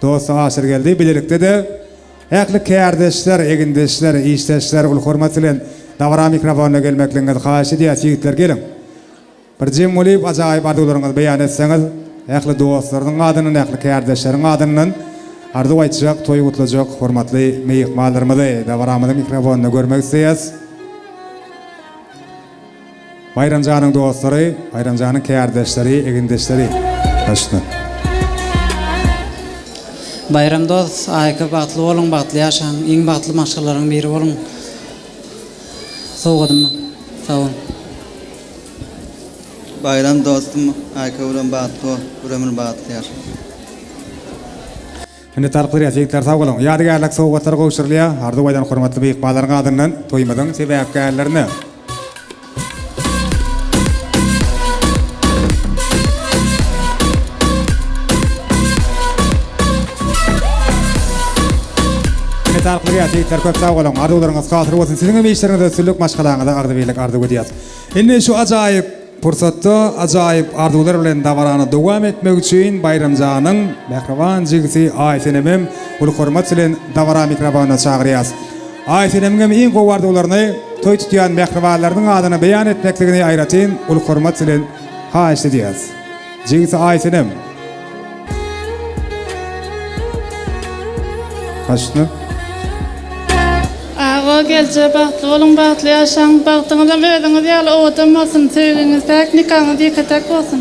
Dosty Aşyrgeldi bilelikde-de. Ähli kärdeşler, egindeşler, işdeşler uly hormat bilen dabara mikrofonyna gelmekligiňizi haýyş edýäs, ýigitler geliň. Bir jem bolyp ajaýyp arzuwlaryňyzy beýan etseňiz, ähli dostlarynyň adyndan, ähli kärdeşleriň adyndan arzuw aýtjak, toý gutlajak hormatly myhmanlarymyzy dabaramyzyň mikrofonynda görmek isleýäs. Baýramjanyň dostlary, Baýramjanyň kärdeşleri, egindeşleri. Başla.
Baýram dost, Aýka bagtly boluň, bagtly ýaşaň, iň bagtly maşgalalaryň biri boluň. Sowgadym sag boluň.
Baýram dostum Aýka bilen bagtly bol, bir ömür bagtly ýaşa.
Minnetdarlyk bildirýäs ýigitler sag boluň. Ýadygärlik sowgatlar gowşurylýar. Arzuw aýdan hormatly myhmanlaryň adyndan toýumyzyň sebäpkärlerine. Minnetdarlyk bildirýäs ýigitler köp sag boluň. Arzuwlaryňyz hasyl bolsun. Siziň hem işleriňizde üstünlik maşgalaňyza agzybirlik arzuw edýäs. Indi şu ajaýyp pursatda ajaýyp arzuwlar bilen dabarany dowam etmek üçin Baýramjanyň mähriban jigisi Aýsenemem uly hormat bilen dabara mikrofonyna çagyrýas. Aýsenemiňem iň gowy arzuwlaryny toý tutýan mähribanlarynyň adyna beýan etmekligini aýratyn uly hormat bilen haýyşt edýäs. Jigisi Aýsenem. Başla.
Ago gelje bagtly boluň bagtly ýaşaň bagtyňyzam özüňiz ýaly owadan bolsun söýgiňiz päk nikaňyz ýeketäk bolsun.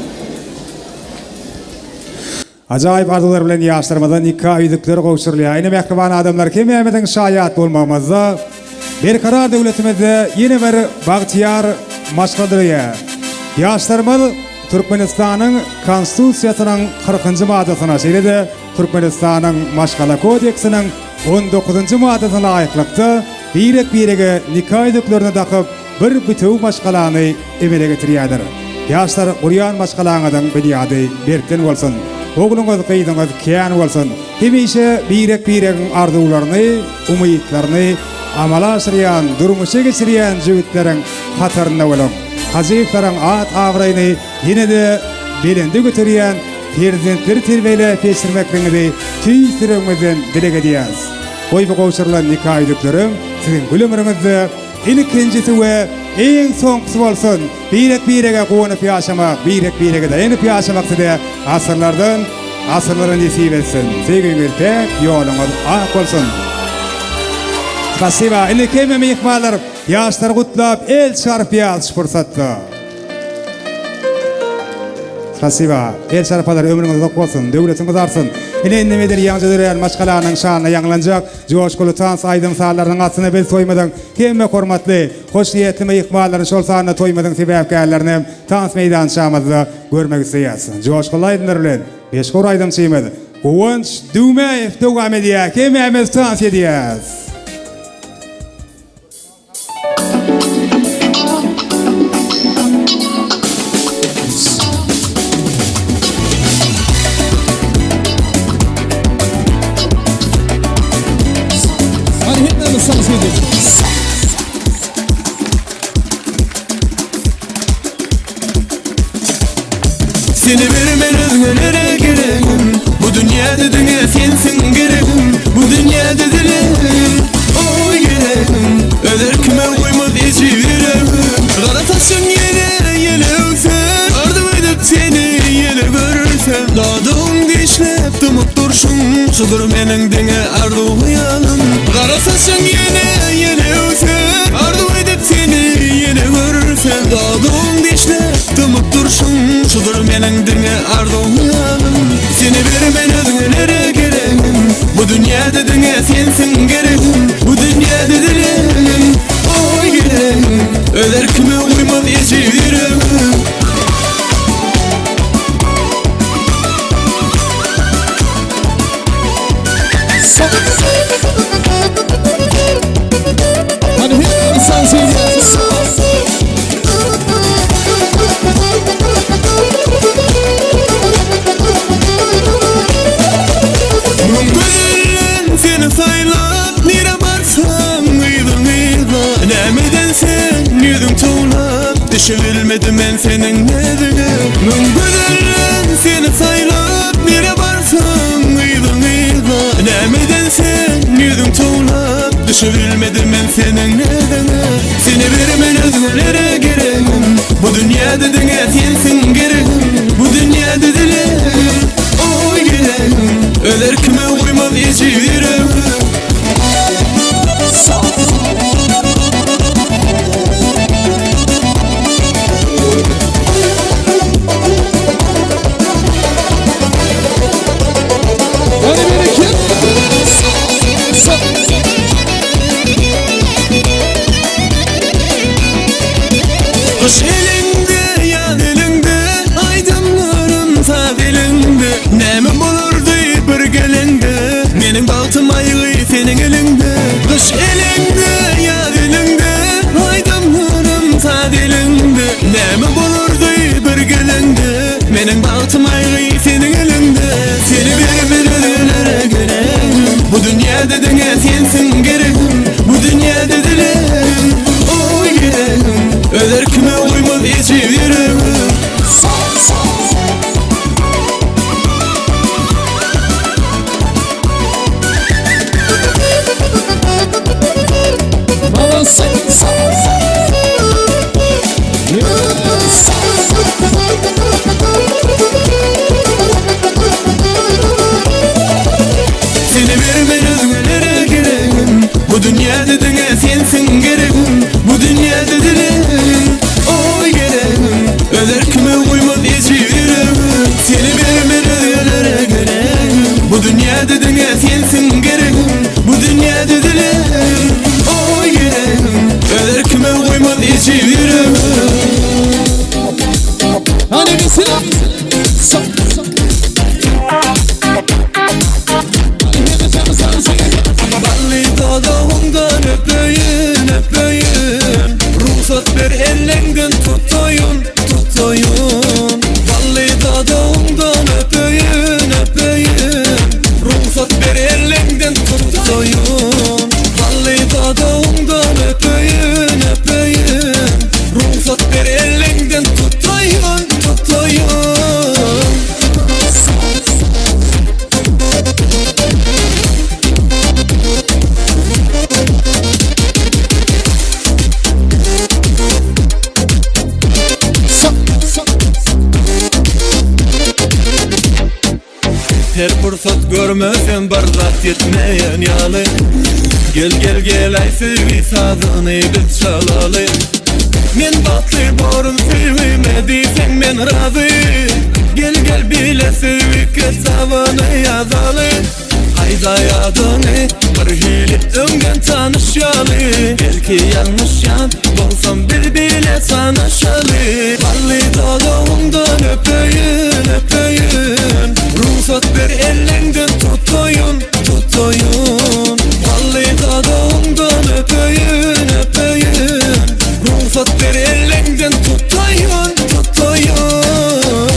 Ajaýyp arzuwlar bilen ýaşlarymyza nika ýüzükleri gowşurylýar. Ine mähriban adamlar hemmämiziň şaýat bolmagymyzda Berkarar döwletimizde ýene bir bagtyýar maşgala döreýär. Ýaşlarymyz Türkmenistanyň Konstitusiýasynyň kyrkynjy maddasyna şeýle-de Türkmenistanyň Maşgala kodeksiniň on dokuzynjy maddasyna laýyklykda birek-birege nika ýüzüklerini dakyp, bir bitewi maşgalany emele getirýärler. Ýaşlar, gurýan maşgalaňyzyň binýady berkden bolsun! Ogluňyz, gyzyňyz kän bolsun! Hemişe birek-biregiň arzuwlaryny, umytlaryny amala aşyrýan, durmuşa geçirýän jübütleriň hatarynda boluň! Hajyýewleriň at-abraýyny ýene-de belende göterýän perzentleri terbiýeläp ýetişdirmekligiňizi tüýs ýüregimizden dileg edýäris. Goý bu gowşurylan nika ýüzüklerem siziň gül ömrüňizde ilkinjisi we iň soňkusy bolsun! Birek-birege guwanyp ýaşamak, birek-birege daýanyp ýaşamak size asyrlardan asyrlara nesip etsin! Söýgiňiz päk, ýoluňyz ak bolsun! Spasiba! Indi hemme myhmanlar Ýaşlary gutlap el çarpýas şu pursatda. Spasiba. El çarpalar ömrüňiz uzak bolsun, döwletiňiz artsyn. Ine indi medeni ýaňja dörän maşgalanyň şanyna ýaňlanjak joşguly tans aýdym-sazlarynyň astyna biz toýumyzyň hemme hormatly, hoşniýetli myhmanlaryny şol sanda toýumyzyň sebäpkärlerini hem tans meýdançamyzda görmek isleýäs. Joşguly aýdymlar bilen meşhur aýdymçymyz Guwanç Düwmäýew dowam edýär. Hemmämiz tans edýäs.
Seni bermen özgelere geregim Bu dünýäde diňe sensiň geregim Bu dünýäde dilegim Oý geregim Öz erkime goýmaz ejiz ýüregim Gara saçyň ýele ýele öwse Arzuw edip seni ýene görsem Dadyň dişläp dymyp durşuň Şudur meniň diňe arzuw hyýalym Gara saçyň ýele ýele öwse Arzuw edip seni ýene görsem Dadyň dişläp dymyp durşuň Şudur meniň diňe arzuw hyýalym Seni bermen özgelere geregim Bu dünýäde diňe sensiň geregim Bu dünýäde dilegim Oý geregim Öz erkime goýmaz ejiz ýüregim Müň gözelden seni saýlap, nirä barsaň yzyň yzla. Nämeden sen ýüzüň towlap, düşebilmedim men seniň näzige. Müň gözelden seni saýlap, nirä barsaň yzyň yzla. Nämeden sen ýüzüň towlap. Düşünebilmedim men seniň näziňe Seni bermen özgelere geregim Bu dünýäde diňe sensiň geregim Bu dünýäde dilegim Oý geregim Öz erkime goýmaz ejiz ýüregim Gyş eliňde, ýaz eliňde, Aýdymlarym saz eliňde, Näme bolardy bir geleňde, Meniň bagtym aýgy seniň eliňde. Gyş eliňde, ýaz eliňde, Aýdymlarym saz eliňde, Näme bolardy bir geleňde, Meniň bagtym aýgy seniň eliňde. Seni bermen özgelere geregim, Bu dünýäde diňe sensiň geregim, Bu dünýäde dilegim, oý geregim, Öz erkime goýmaz ejiz ýüregim. Seni bermen özgelere geregim Bu dünýäde diňe sensiň geregim Bu dünýäde dilegim Oý geregim Öz erkime goýmaz ejiz ýüregim Seni bermen özgelere geregim Bu dünýäde diňe sensiň geregim Bu dünýäde dilegim Oý geregim Öz erkime goýmaz ejiz ýüregim Bally dodagyňdan öpeýin, öpeýin Rugsat ber elleňden tutaýyn, tutaýyn Bally dodagyňdan öpeýin, öpeýin Rugsat ber elleňden tutaýyn Bally dodagyňdan öpeýin, öpeýin Rugsat ber elleňden tutaýyn, tutaýyn Her pursat görmesem bir zat ýetmeýän ýaly Gel gel geläý söýgi sazyny biz çalaly Men bagtly borun söýgime diýseň men razy Gel gel bile söýgi kitabyny ýazaly Aýdaý adyňy bir hili öňden tanyş ýaly Belki ýalňyşýan bolsam biz bile tanyşaly Bally dodagyňdan öpeýin öpeýin Rugsat ber elleňden tutaýyn tutaýyn Bally dodagyňdan öpeýin öpeýin Rugsat ber elleňden tutaýyn tutaýyn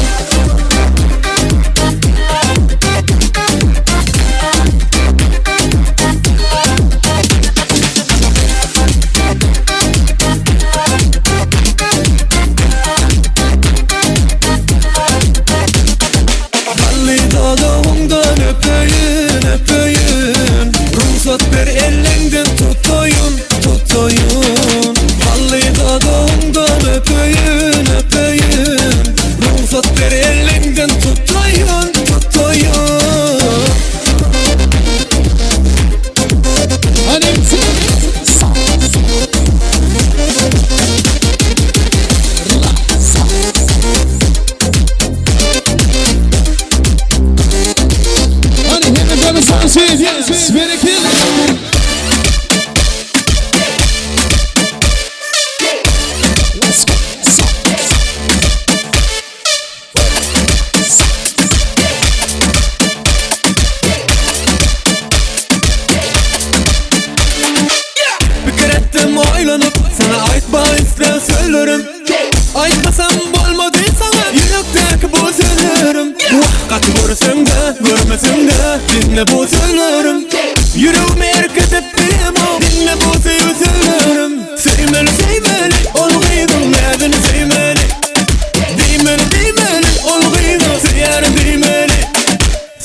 Bally dodagyňdan öpeýin, öpeýin Rugsat ber elleňden tutaýyn, tutaýyn Bally dodagyňdan öpeýin, öpeýin Rugsat ber elleňden tutaýyn, tutaýyn Pikir etdim oýlanyp Saňa aýtmak islän sözlerim Aýtmasam bolmady saňa Ýürekdäki bu sözlerim Wah gaty görseňde görmeseňde Diňle bu sözlerim Ýüregimi erk edip bilemok Diňle bu söýgi sözlerim Söýmeli söýmeli ol gyzyň näzini söýmeli Diýmeli diýmeli ol gyza söýýärin diýmeli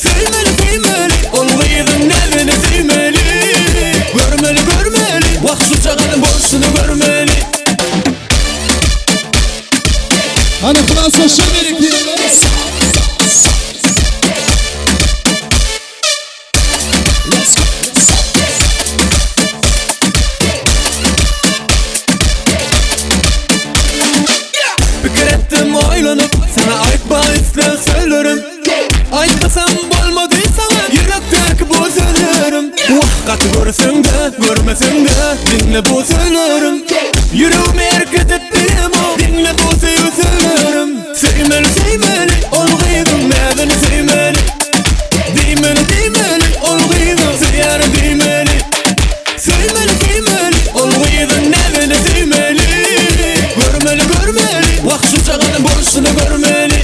Söýmeli söýmeli ol gyzyň näzini söýmeli Görmeli görmeli. Görseň-de, görmeseň-de, diňle bu sözlerim. Ýüregimi erk edip bilemok, diňle bu söýgi sözlerim. Söýmeli, söýmeli, ol gyzyň näzini söýmeli. Diýmeli, diýmeli, ol gyza söýýärin diýmeli. Söýmeli, söýmeli, ol gyzyň näzini söýmeli. Görmeli, görmeli, wah şujagazyň bolşuny görmeli.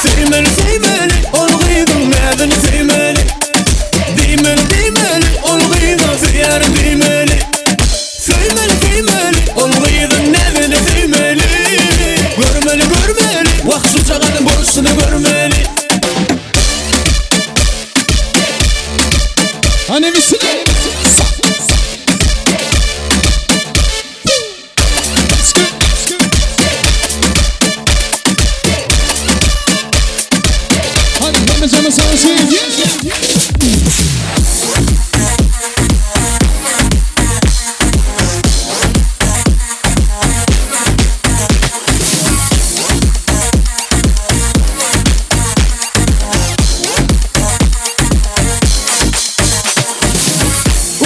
Söýmeli söýmeli ol gyzyň näzini söýmeli Diýmeli diýmeli ol gyza söýýärin diýmeli Söýmeli söýmeli ol gyzyň näzini söýmeli Görmeli görmeli wah şujagazyň bolşuny görmeli.
Hany bisine. Hadi hemme canı sağ olsun.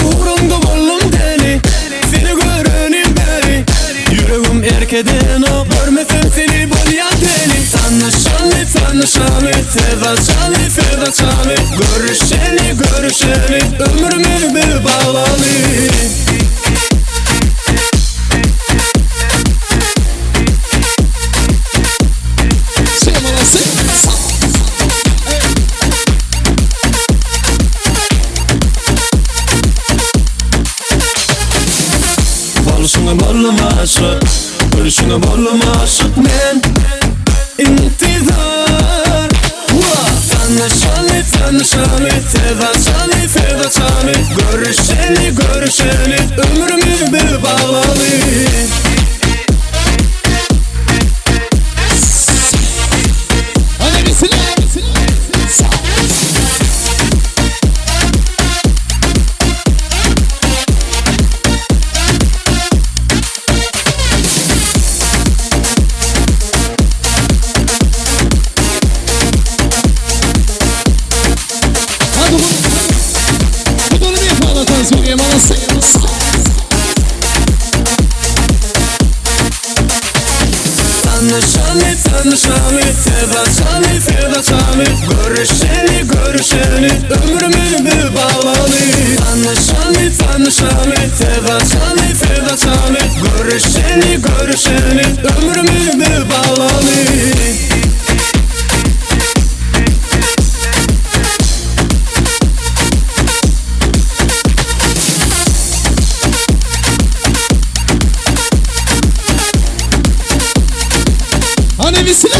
Ugruňda boldum däli, Seni görenim bäri Ýüregim erk edenok, Görmesem seni bolýan däli. Tanyşaly, tanyşaly, Söz açaly, söz açaly, Görüşeli, görüşeli, Ömrümizi bir baglaly. Bolşuňa boldum aşyk, Gülşüňe boldum aşyk men Intizar Tanyşaly, tanyşaly, söz açaly, söz açaly, Görüşeli, görüşeli, ömrümizi bir baglaly. Tanyşaly, tanyşaly, söz açaly, söz açaly, Görüşeli, görüşeli, ömrümizi bir baglaly. Tanyşaly, tanyşaly, söz açaly, söz açaly, Görüşeli, görüşeli, ömrümizi bir baglaly.
Hany bisine.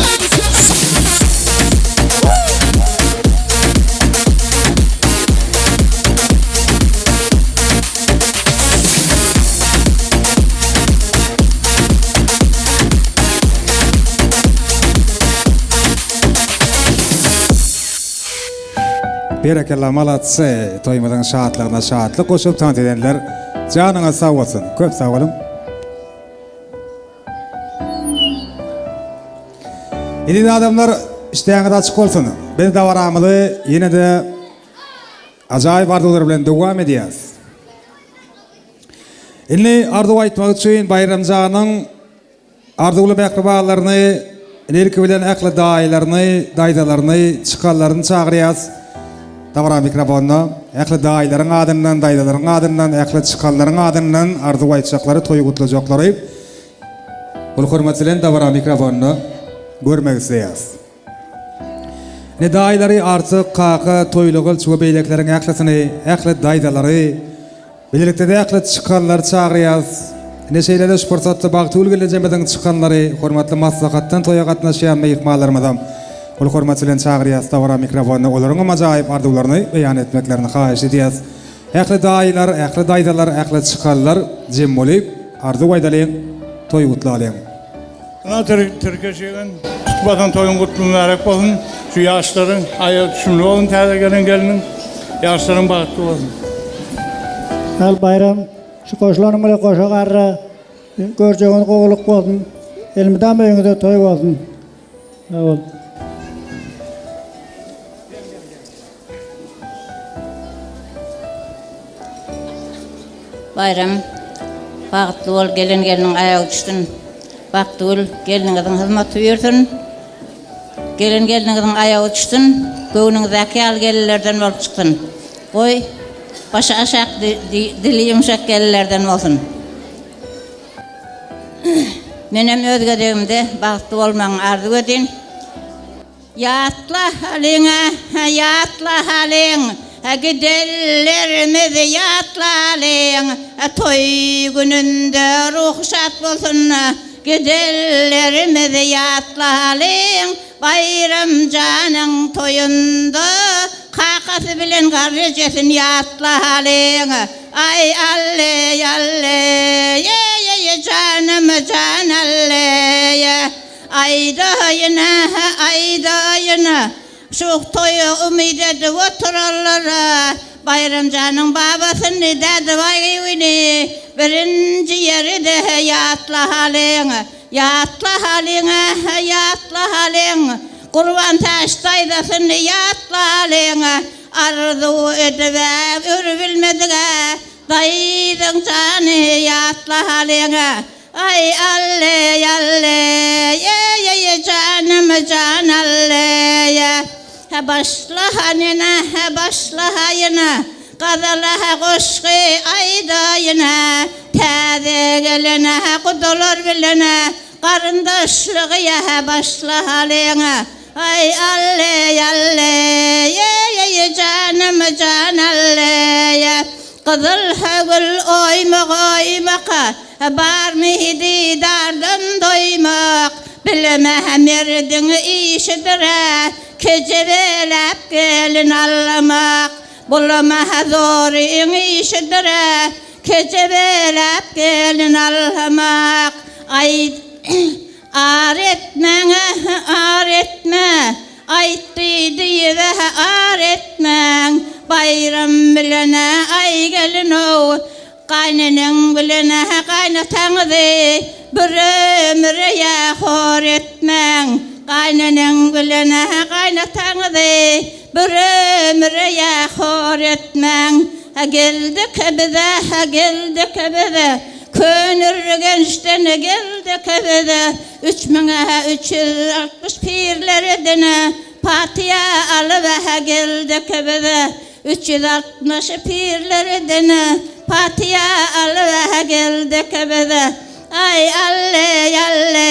Berekella malatsy toýumyzyň şatlygyna şatlyk goşup tans edenler janyňyz sag bolsun köp sag boluň. Eziz adamlar işdäňiz açyk bolsun. Biz dabaramyzy ýene-de ajaýyp arzuwlar bilen dowam edýäs. Indi arzuw aýtmak üçin Baýramjanyň Arzuwly mähribanlaryny, ilki bilen ähli daýylaryny, daýzalaryny, çykanlaryny çagyrýas. Dabara mikrofonyna ähli daýylaryň adyndan, daýzalaryň adyndan, ähli çykanlaryň adyndan arzuw aýtjaklary, toý gutlajaklary uly hormat bilen dabara mikrofonyna görmek isleýäs. Ine daýylary Artyk, Kaka, Toýly Gylyç we beýlekileriň ählisini, ähli daýzalary, bilelikde-de ähli çykanlary çagyrýas. Ine şeýle-de şu pursatda Bagtygül gelnejemiziň çykanlary, hormatly maslahatdan toýa gatnaşýan myhmanlarymyzam uly hormat bilen çagyrýas dabara mikrofonyna olaryňam ajaýyp arzuwlaryny beýan etmeklerini haýyş edýäs. Ähli daýylar, ähli daýzalar, ähli çykanlar jem bolup arzuw aýdalyň, toý gutlalyň.
Ynha Tirkeş ýegen tutmasaň toýuň gutly mübärek bolsun. Şu ýaşlaryň aýagy düşümli bolsun täze gelen gelniň. Ýaşlaryň bagtly bolsun.
Al Baýram şu goşulanyň bilen goşa garra görjegiňiz gowulyk bolsun. Elmydama öýüňizde toý bolsun. Sag bol.
Baýram bagtly bol gelen gelniň aýagy düşsün Bagtygül gelniňiziň hyzmaty buýursyn Gelen gelniňiziň aýagy düşsün göwnüňizdäki ýaly gelinlerden bolup çyksyn Goý başy aşak dili ýumşak gelinlerden bolsun Menem öz gezegimde bagtly bolmagyňy arzuw edin. Ýatla halyňa, ýatla halyň, Gidenlerimizi ýatlalyň. Toý gününde ruhy şat bolsun, Gidenlerimizi ýatlalyň. Baýram janyň toýunda kakasy bilen garry ejesini ýatlalyň. Aý alle, alle, ýe-ýe-ýe, janym, jan alle, ýe. Aýdaýyn-a, aýdaýyn-a, şu toýa umyt edip oturanlara Baýram janyň babasyny, Dädebaý gywyny birinji ýerde ýatlahalyň. Ýatlahalyň-a, ýatlahalyň. Gurbantäç daýzasyny ýatlalyň. Arzuw edib-ä örübilmedik-ä, daýzaň jany ýatlahalyň-a. Aý alle alle ýe ýe ýe janym jan alle ýe Hä başla hanena hä başla haýyna Gazala hä goşgy aýdaýyna Täze gelene hä gudalar bilene Garyndaşlygy ýe hä başla halyňa Aý alle alle ýe ýe ýe janym jan alle ýe Gyzyl högül oýmak oýmaka, Barmy didardan doýmak? Bileme merdiň işidir-ä, Kejebeläp gelin almak. Bulama zoryň işidir-ä, Kejebeläp gelin almak. Aý, ar etmäň-ä, ar etme, Aýtdy diýib-ä ar etmäň, Baýram bilen-ä aý gelin-ow, Gaýneneň bilen-ä gaýnataňyzy Bir ömüre ýa hor etmäň. Gaýneneň bilen-ä gaýnataňyzy Bir ömüre ýa hor etmäň. Hä geldik bize, hä geldik bize, Köneürgençden geldik bize, Üç müňe 360 pirler edene Patyýa alyp-ä geldik bize. 360 pirler edene Patyýa alyp-ä geldik bize. Aý alle, alle,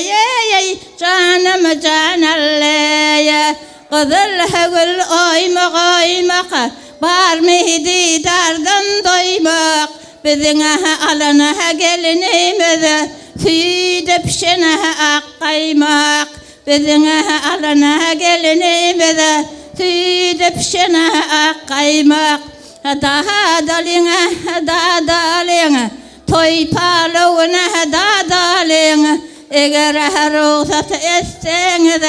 ýe-ýeý, janym jan alle, ýe. Gyzyl högül oýmak oýmak, Barmy didardan doýmak? Biziň-ä alan-a gelinimiz, Süýde pişen-ä ak gaýmak. Biziň-ä alan-a gelinimiz, Süýde pişen-ä ak gaýmak. Dadalyň-a, dadalyň, Toý palawyna dadalyň, Eger-ä rugsat etseňiz,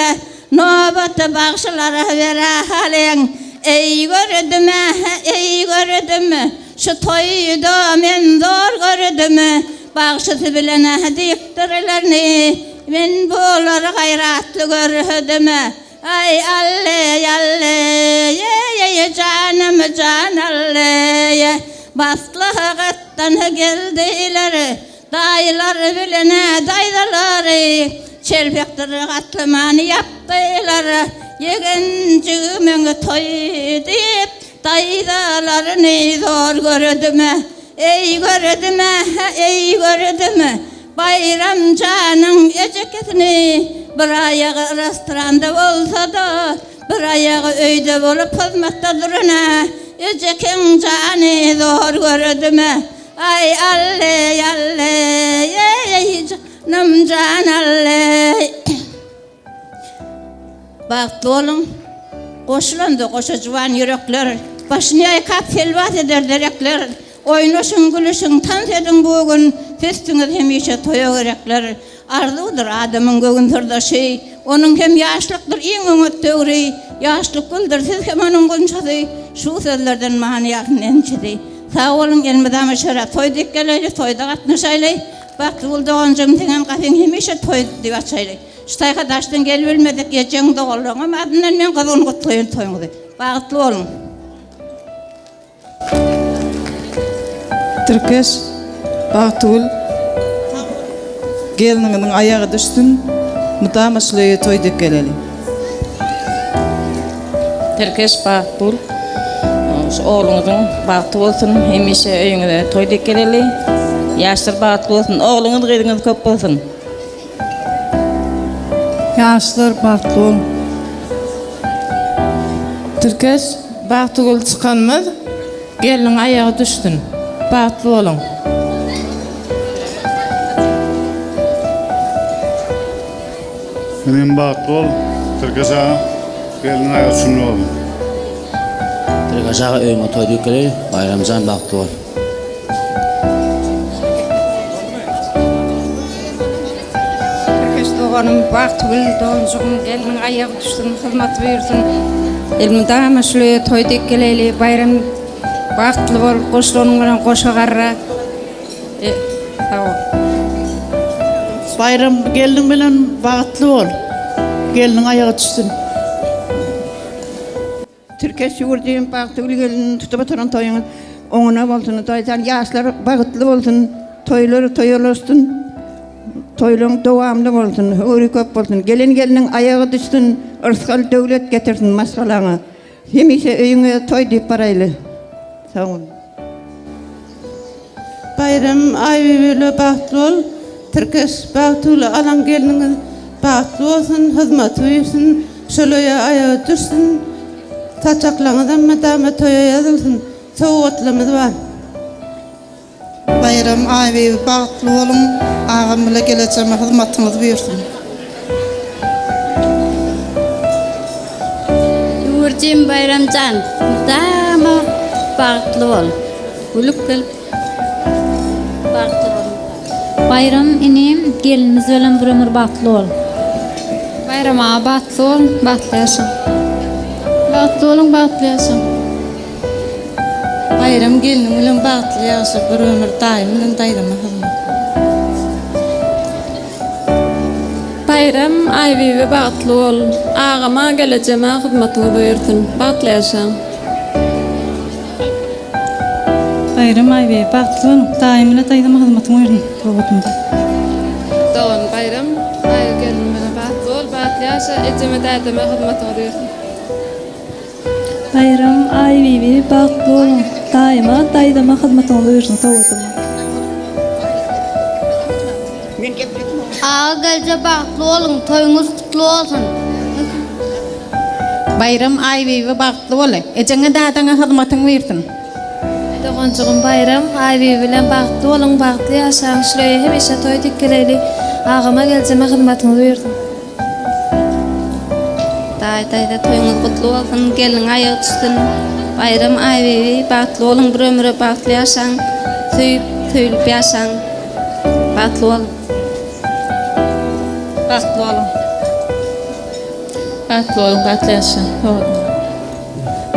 Nobat bagşylara beräliň. Eý gördüm-ä, eý gördüm, Şu toýda men zor gördüm. Bagşysy bilen-ä dikdirilerini, Men bulary gaýratly gördüm. Aý alle, alle, ýe-ýe-ýe, janym, jan alle, ýe. Maslahatdan geldiler, daýylar bilen-ä daýzalary. Çelpekdir gatlamany ýapdylar, Ýegenjigimiň toýy diýip, daýzalaryny zor gördüm-ä. Eý gördüm-ä, eý gördüm, Baýram janyň ejekesini bir aýagy restoranda bolsa-da, bir aýagy öýde bolup hyzmatda duran-a, ejekeň jany zor gördüm-ä. Aý, alle, alle, eý, janym jan alle. Bagtly boluň. Goşulanda goşa juwan ýürekler, Başyny ýaýkap telwas eder derekler. Oýnaşyň, gülüşiň, tans ediň bu gün, Sesdiňiz hemişe toýa gerekler. Arzuwdyr adamyň göwün syrdaşy, Onuň hem ýaşlykdyr iň oňat döwri. Ýaşlyk güldür, siz hem onuň gunçasy. Şu sözlerden many alsyn ençesi. Sag boluň elmydama şöyle toý dek geleýli toýda gatnaşaýly. Bagtygül doganjygym seňem gapyň hemişe toý diýip açaýly. Şu taýka daşdan gelibilmedik ejeň doganlaryňam adyndan men gyzgyn gutlaýyn toýuňyzy. Bagtly boluň.
Tirkeş, Bagtygül gelniňiziň aýagy düşsün, mydama şul öýe toý dek geleli.
Tirkeş, Bagtygül şu ogluňyzyň bagty bolsun, hemişe öýüňize toý dek geleli. Ýaşlar bagtly bolsun, ogluňyz gyzyňyz köp bolsun.
Ýaşlar bagtly boluň.
Tirkeş, Bagtygül çykanymyz gelniň aýagy düşsün. Bagtly boluň.
Inim bagtly bol, Tirkeş aga, gelniň aýagy çümli bolsun.
Tirkeş aga öýüňe toý diýip geleý, Baýramjan bagtly bol.
Tirkeş doganym Bagtygül doganjygym gelniň aýagy düşsün hyzmaty buýursyn elmydama şul öýe toý dek geleýli Baýram bagtly bol goşlanyň bilen goşa garra sag bol.
Baýram gelniň bilen bagtly bol. Gelniň aýagy düşsün.
Tirkeş ýüwürjim Bagtygül gelin tutup oturan toýuňyz oňuna bolsun Hudaýjan ýaşlar bagtly bolsun toýlar toýa ulaşsyn toýlaň dowamly bolsun höwri köp bolsun gelen gelniň aýagy düşsün yrsgal döwlet getirsin maşgalaňa hemişe öýüňe toý diýip baraýly sag boluň.
Baýram Aýbibile bagtly bol Tirkeş Bagtygüle alan gelniňiz bagtly bolsun hyzmaty buýrsyn şol öýe aýagy düşsün saçaklaňyzam mydama toýa ýazylsyn sowgatlymyz bar.
Baýram Aýbibi bagtly boluň agam bile gelejeme hyzmatyňyz buýrsyn.
Ýüwürjim Baýramjan mydama bagtly bol. Gülüp gelip bagtly bol.
Baýram inim gelinimiz bilen bir ömür bagtly bol.
Baýram aga bagtly bol, bagtly ýaşa.
Bagtly boluň bagtly ýaşaň.
Baýram gelniň bilen bagtly ýaşa bir ömür daýym bilen daýzama hyzmat.
Baýram Aýbibi bagtly bol. Agama gelejeme hyzmatyňyz buýursyn. Bagtly ýaşaň.
Baýram Aýbibi bagtly boluň. Daýym bilen daýzama hyzmatyň buýursyn. Sowgatymda.
Dogan Baýram Aýy gelin bilen bagtly bol bagtly ýaşa ejeme dädeme hyzmatyňyz buýursyn.
Baýram Aýbibi bagtly boluň daýyma daýzama hyzmatyňyz buýursyn sowgadyma.
Aga gelje bagtly boluň toýuňyz gutly bolsun.
Baýram Aýbibi bagtly bol ejeňe dadaňa hyzmatyň buýursyn.
Doganjygym Baýram Aýbibi bilen bagtly boluň bagtly ýaşaň şul öýe hemişe toý dikgeleýli agama geljeme hyzmatyňyz buýursyn.
Daýy daýza toýuňyz gutly bolsun gelniň aýagy düşsün Baýram Aýbibi bagtly boluň bir ömüre bagtly ýaşaň söýüp söýülip ýaşaň bagtly bol.
Bagtly boluň. Bagtly boluň bagtly ýaşaň.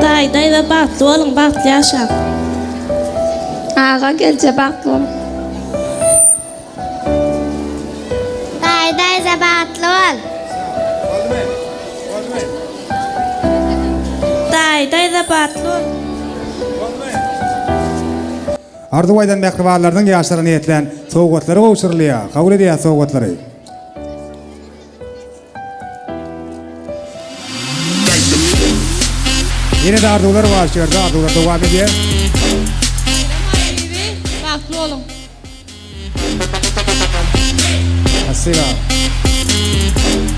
Daýy daýza bagtly boluň bagtly ýaşaň.
Aga gelje bagtly boluň. Daýy daýza bagtly bol.
Daýy daýza bagtly bol.
Arzuw aýdan mähribanlarynyň ýaşlara niýetlän sowgatlary gowşurylýar. Kabul edýär sowgatlary. Ýene-de arzuwlar bar şu ýerde, arzuwlar dowam edýär.
Bayram Aýbibi bagtly boluň.
Spasiba.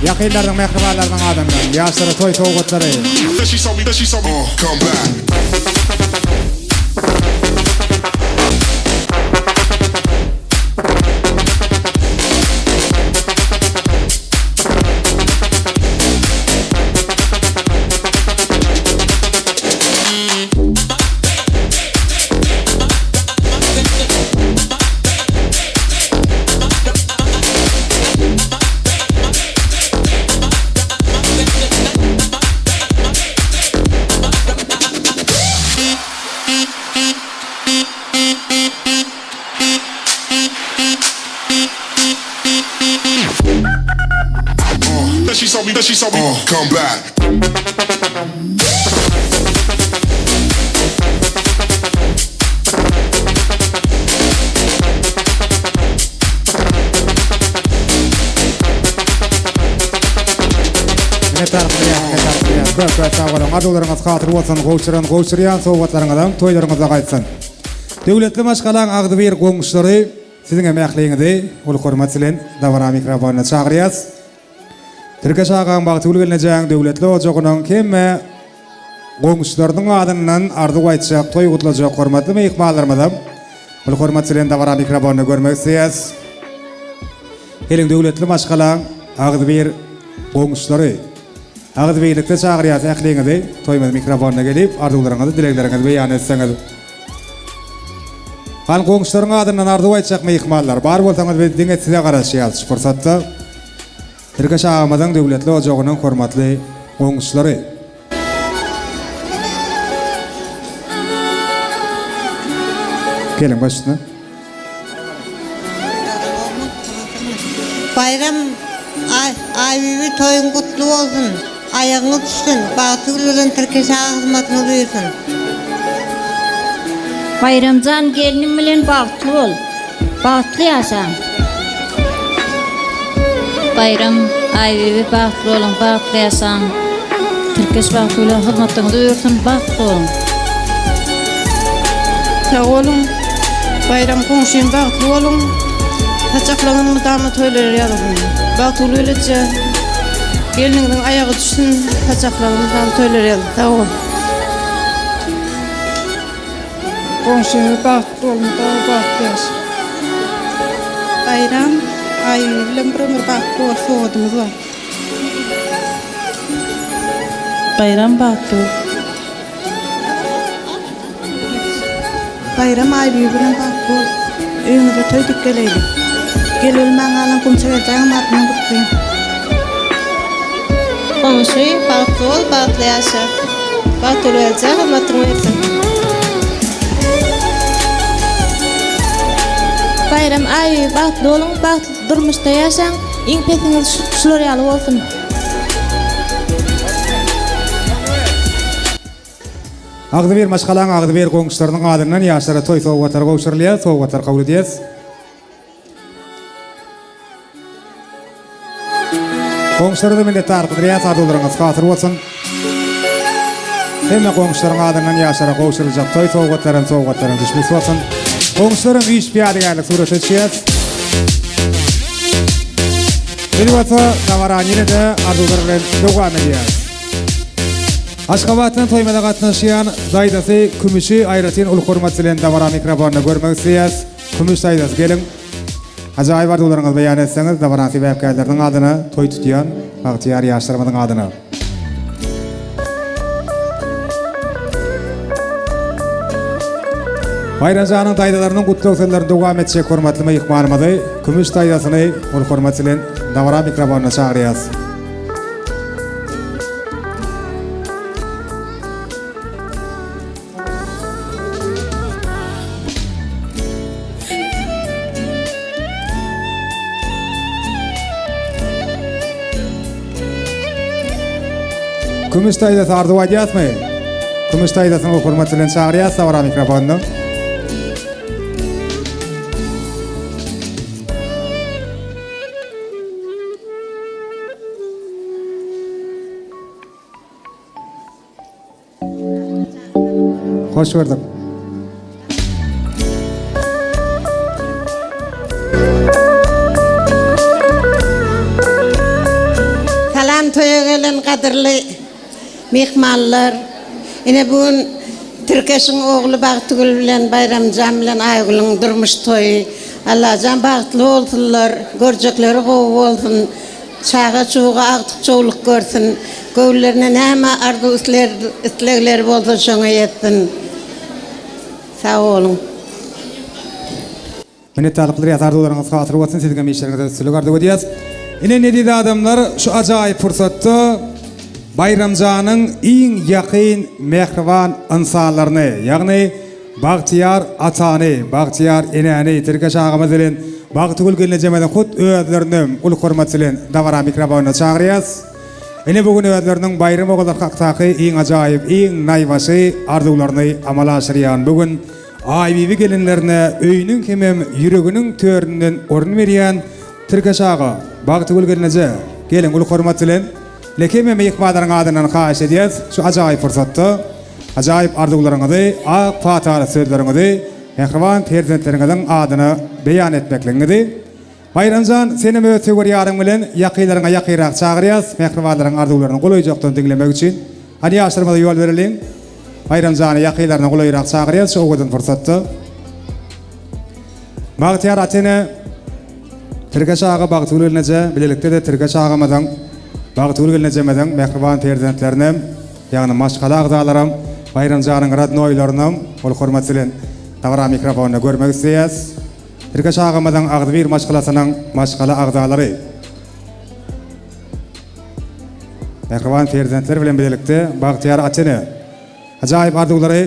Ýakynlarynyň, mähribanlarynyň adyndan ýaşlara toý sowgatlary.
Come back.
Minnetdar bolýas, minnetdar bolýas. Köp köp sag boluň. Arzuwlaryňyz hatyr bolsun, gowşuran gowşurýan sowgatlaryňyzam toýlaryňyzda gaýtsyn. Döwletli maşgalaň agzybir goňşulary siziňem ähliňizi uly hormat bilen dabara mikrofonyna çagyrýas. Tirkeş agaň Bagtygül gelnejäň döwletli ojagynyň hemme goňşularynyň adyndan arzuw aýtjak, toý gutlajak hormatly myhmanlarymyzam uly hormat bilen dabara mikrofonynda görmek isleýäs. Geliň döwletli maşgalaň agzybir goňşulary. Agzybirlikde çagyrýas ähliňizi toýumyz mikrofonyna gelip arzuwlaryňyzy dilegleriňizi beýan etseňiz. Hany goňşularyň adyndan arzuw aýtjak myhmanlar bar bolsaňyz biz diňe size garaşýas şu pursatda. Tirkeş agamyzyň döwletli ojagynyň hormatly goňşulary. Geliň baş üstüne.
Baýram Aýbibi toýuň gutly bolsun! Aýagyňyz düşsün! Bagtygül bilen Tirkeş aga hyzmatyňyz buýursyn!
Baýramjan gelniň bilen bagtly bol. Bagtly ýaşaň.
Baýram, Aýbibi bagtly boluň, bagtly ýaşaň. Tirkeş Bagtygüle hyzmatyňyz uýursyn, bagtly boluň.
Sag boluň. Baýram goňşym bagtly boluň. Saçaklaryňyz mydama toýlara ýazylsyn. Bagtygül eje gelniňiziň aýagy düşsün saçaklaryňyz mydama toýlara ýazylsyn. Sag bol.
Goňşymyz bagtly bol mydama bagtly ýaşa.
Baýram Aýbibi bilen bir ömür bagtly bol sowgadymyz bar.
Baýram bagtly bol.
Baýram Aýbibi bilen bagtly bol. Öýüňize toý dik geleýli. Gel ölmän galan Gunça geljegiň adyndan gutlaýyn.
Goňşy, bagtly bol, bagtly ýaşa. Bagtgül gelje hyzmatyň bersin.
Baýram Aýbibi bagtly boluň, bagtly durmuşda ýaşaň, iň pesiňiz şular ýaly bolsun.
Agzybir maşgalaň agzybir goňşularynyň adyndan ýaşlara toý sowgatlary gowşurylýar. Sowgatlary kabul edýäs. Goňşulara-da minnetdarlyk bildirýäs, arzuwlaryňyz hasyl bolsun. Hemme goňşularyň adyndan ýaşlara gowşuryljak toý sowgatlaram sowgatlaryň düşbüsi bolsun. Goňşularam üýşüp ýadygärlik surata düşýäs. Biz bolsa dabarany ýene-de arzuwlar bilen dowam edýäs. Aşgabatdan toýumyza gatnaşýan daýzasy Kümüşi aýratyn uly hormat bilen dabara mikrofonynda görmek isleýäs. Kümüş daýzasy geliň. Ajaýyp arzuwlaryňyzy beýan etseňiz dabaranyň sebäpkärleriniň adyna toý tutýan bagtyýar ýaşlarymyzyň adyna. Baýramjanyň daýzalarynyň gutlag sözlerini dowam etjek hormatly myhmanymyzy Kümüş daýzasyny uly hormat bilen dabara mikrofonyna çagyrýas. Kümüş daýzasy arzuw aýdýasmy? Kümüş daýzasyny hormat bilen çagyrýas dabara mikrofonyna. Hoş gördük.
Salam toýa gelen gadyrly myhmanlar. Ine bu gün Tirkeşiň ogly Bagtygül bilen Baýramjan bilen Aýgülüň durmuş toýy. Allajan bagtly bolsunlar, görjekleri gowy bolsun. Çaga-çuga agtyk-çowluk görsün, göwünlerinde näme arzuw-islegleri bolsa şoňa ýetsin. Sag boluň.
Minnetdarlyk bildirýäs arzuwlaryňyz hasyl bolsun siziňem işleriňizde üstünlik arzuw edýäs. Ine eziz adamlar şu ajaýyp pursatda Baýramjanyň iň ýakyn mähriban ynsanlaryny ýagny Bagtyýar atany, Bagtyýar enäni, Tirkeş agamyz bilen Bagtygül gelnejemiziň hut özlerinem uly hormat bilen dabara mikrofonyna çagyrýas. Ine bu gün özleriniň Baýram ogullar hakdaky iň ajaýyp, iň naýbaşy arzuwlaryny amala aşyrýan bu gün Aýbibi gelinlerine öýüniň hemem ýüreginiň töründen orun berýän Tirkeş aga, Bagtygül gelneje, geliň uly hormat bilen Leke hemme myhmanlaryň adyndan haýyş edýäs şu ajaýyp pursatda ajaýyp arzuwlaryňyzy, ak pataly sözleriňizi mähriban perzentleriňiziň adyna beýan etmekligiňizi. Baýramjan, senem öz söwer ýaryň bilen ýakynlaryňa ýakynrak çagyrýas, mähribanlaryň arzuwlaryny golaýjakdan diňlemek üçin. Hany ýaşlarymyza ýol bereliň. Baýramjany ýakynlaryna golaýrak çagyrýas şu owadan pursatda. Bagtyýar ata-ene Tirkeş aga Bagtygül gelneje bilelikde-de Tirkeş agamyzyň, Bagtygül gelnejemiziň mähriban perzentlerinem, ýagny maşgala agzalaram, Baýramjanyň radnoýlarynam uly hormat bilen dabara mikrofonda görmek isleýäs. Tirkeş agamyzyň agzybir maşgalasynyň maşgala agzalary. Mähriban perzentler bilen bilelikde bagtyýar ata-ene ajaýyp arzuwlary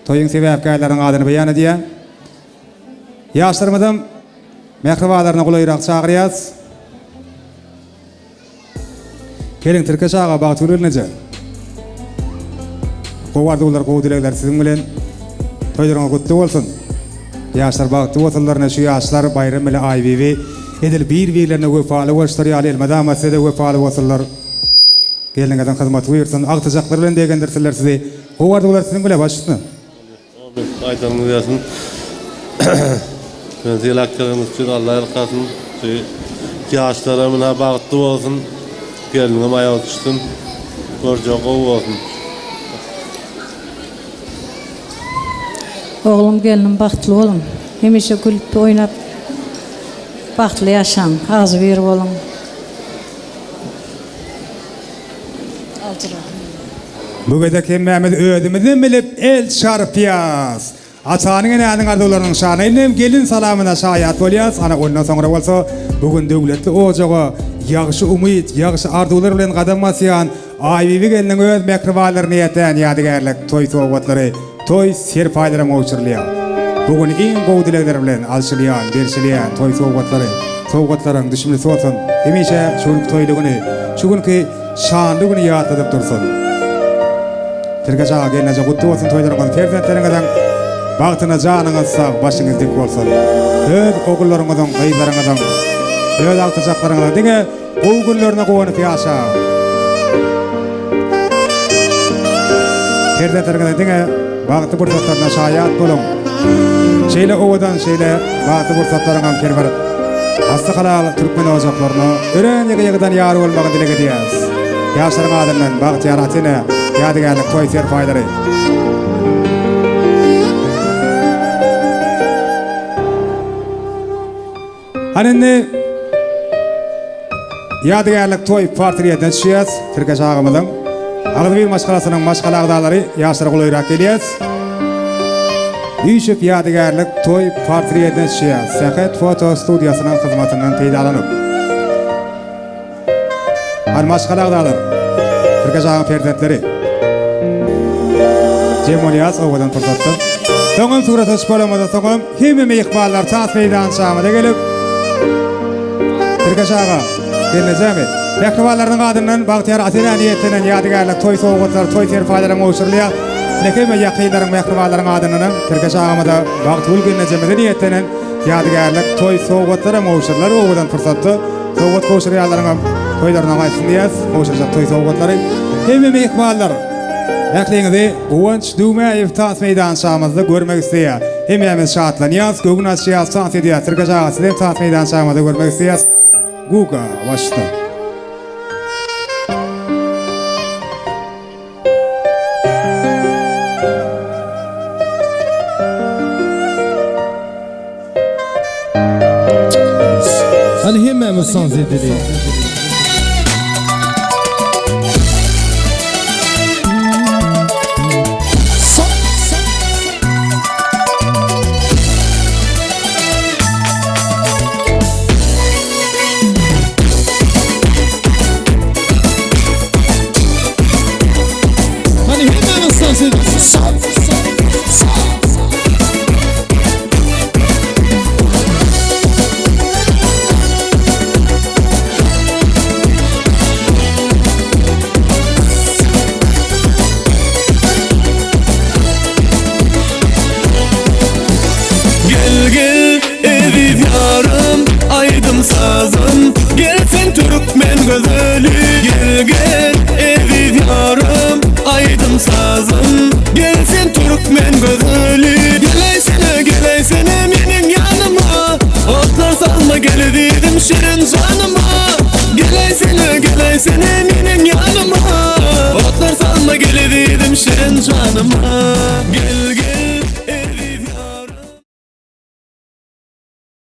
toýuň sebäpkärleriniň adyna beýan edýär. Ýaşlarymyzam mähribanlaryna golaýrak çagyrýas. Geliň Tirkeş aga Bagtygül gelneje. Gowy arzuwlar gowy dilegler siziň bilen. Toýlaryňyz gutly bolsun. Ýaşlar bagtly bolsunlar ine şu ýaşlar Baýram bile Aýbibi edil bir birlerine wepaly boluşlary ýaly elmydama sizede wepaly bolsunlar. Gelniňiziň hyzmaty buýursun agtyjaklar bilen begendirsinler sizi. Gowy arzuwlar siziň bile baş üstüne.
Aýdanyňyz gelsin. Meni sylap geleniňiz üçin Alla ýalkasyn. Şu ýaşlaram ynha bagtly bolsun. Gelniňem aýagy düşsün. Görjegi gowy bolsun.
Oglum gelnim bagtly boluň. Hemişe gülüp oýnap bagtly ýaşaň. Agzybir boluň.
Bu gezek hemmämiz özümizem bilip el çarpýas. Atanyň-enäniň arzuwlarynyň şanyna indem gelin salamyna şaýat bolýas. Ana ondan soňra bolsa bu gün döwletli ojaga ýagşy umyt, ýagşy arzuwlar bilen gadam basýan Aýbibi gelniň öz mähribanlaryna ýeten ýadygärlik toý sowgatlary Toý serpaýlaram gowşurylýar. Bu gün iň gowy dilegler bilen alşylýan, berşilýän toý sowgatlary, sowgatlaryň düşümlisi bolsun, hemişe şu günki toýly güni, şu günki şanly güni ýatladyp dursun. Tirkeş aga gelneje gutly bolsun toýlaryňyz, perzentleriňiziň bagtyna janyňyz sag, başyňyz dik bolsun. Öz ogullaryňyzyň, gyzlaryňyzyň, öz agtyjaklaryňyzyň diňe Gowy günlerine guwanyp ýaşaň. Perzentleriňiziň diňe bagtly pursatlaryna şaýat boluň. Şeýle owadan, şeýle bagtly pursatlaryňam her bir asly halal türkmen ojaklaryna örän ýygy-ýygydan ýar bolmagyny dileg edýäris. Ýaşlaryň adyndan bagtyýar ata-enä ýadygärlik toý serpaýlary. Hany indi ýadygärlik toý portretine düşýäs Tirkeş agamyzyň. Agzybir maşgalasynyň maşgala agzalary ýaşlara golaýrak gelýäs. Üýşüp ýadygärlik toý portretine düşýäs. Sähet foto studiýasynyň hyzmatyndan peýdalanyp. Hany maşgala agzalar, Tirkeş agaň perzentleri. Jem bolýas owadan pursatda. Soňam surata düşüp bolamyzda soňam hemme myhmanlar tans meýdançamyza gelip Tirkeş aga, gelnejemi? Mähribanlarynyň adyndan Bagtyýar Asenä niýetlenen ýadygärlik toý sowgatlary, toý serpaýlaram gowşurylýar. Ine hemme ýakynlaryň, mähribanlaryň adyndanam Tirkeş agamyza, Bagtygül gelnejemize niýetlenen ýadygärlik toý sowgatlaram gowşurylar owadan pursatda. Sowgat gowşurýanlaryňam toýlaryna gaýtsyn diýýäs, gowşurjak toý sowgatlary. Hemme myhmanlar, ähliňizi Guwanç Düwmäýew tans meýdançamyzda görmek isleýär. Hemmämiz şatlanýas, göwün açýas, tans edýäs. Tirkeş aga sizem tans meýdançamyzda görmek isleýäs. Guga başda.
Hany hemmämiz tans edeli. Hany hemmämiz tans edeli.
gözeli Gel gel eziz ýarym aýdym sazym Gel sen türkmen gözeli Geleýsene geleýsene meniň ýanyma Otlar salma gel ezizim şirin janyma Geleýsene geleýsene meniň ýanyma Otlar salma gel ezizim şirin janyma.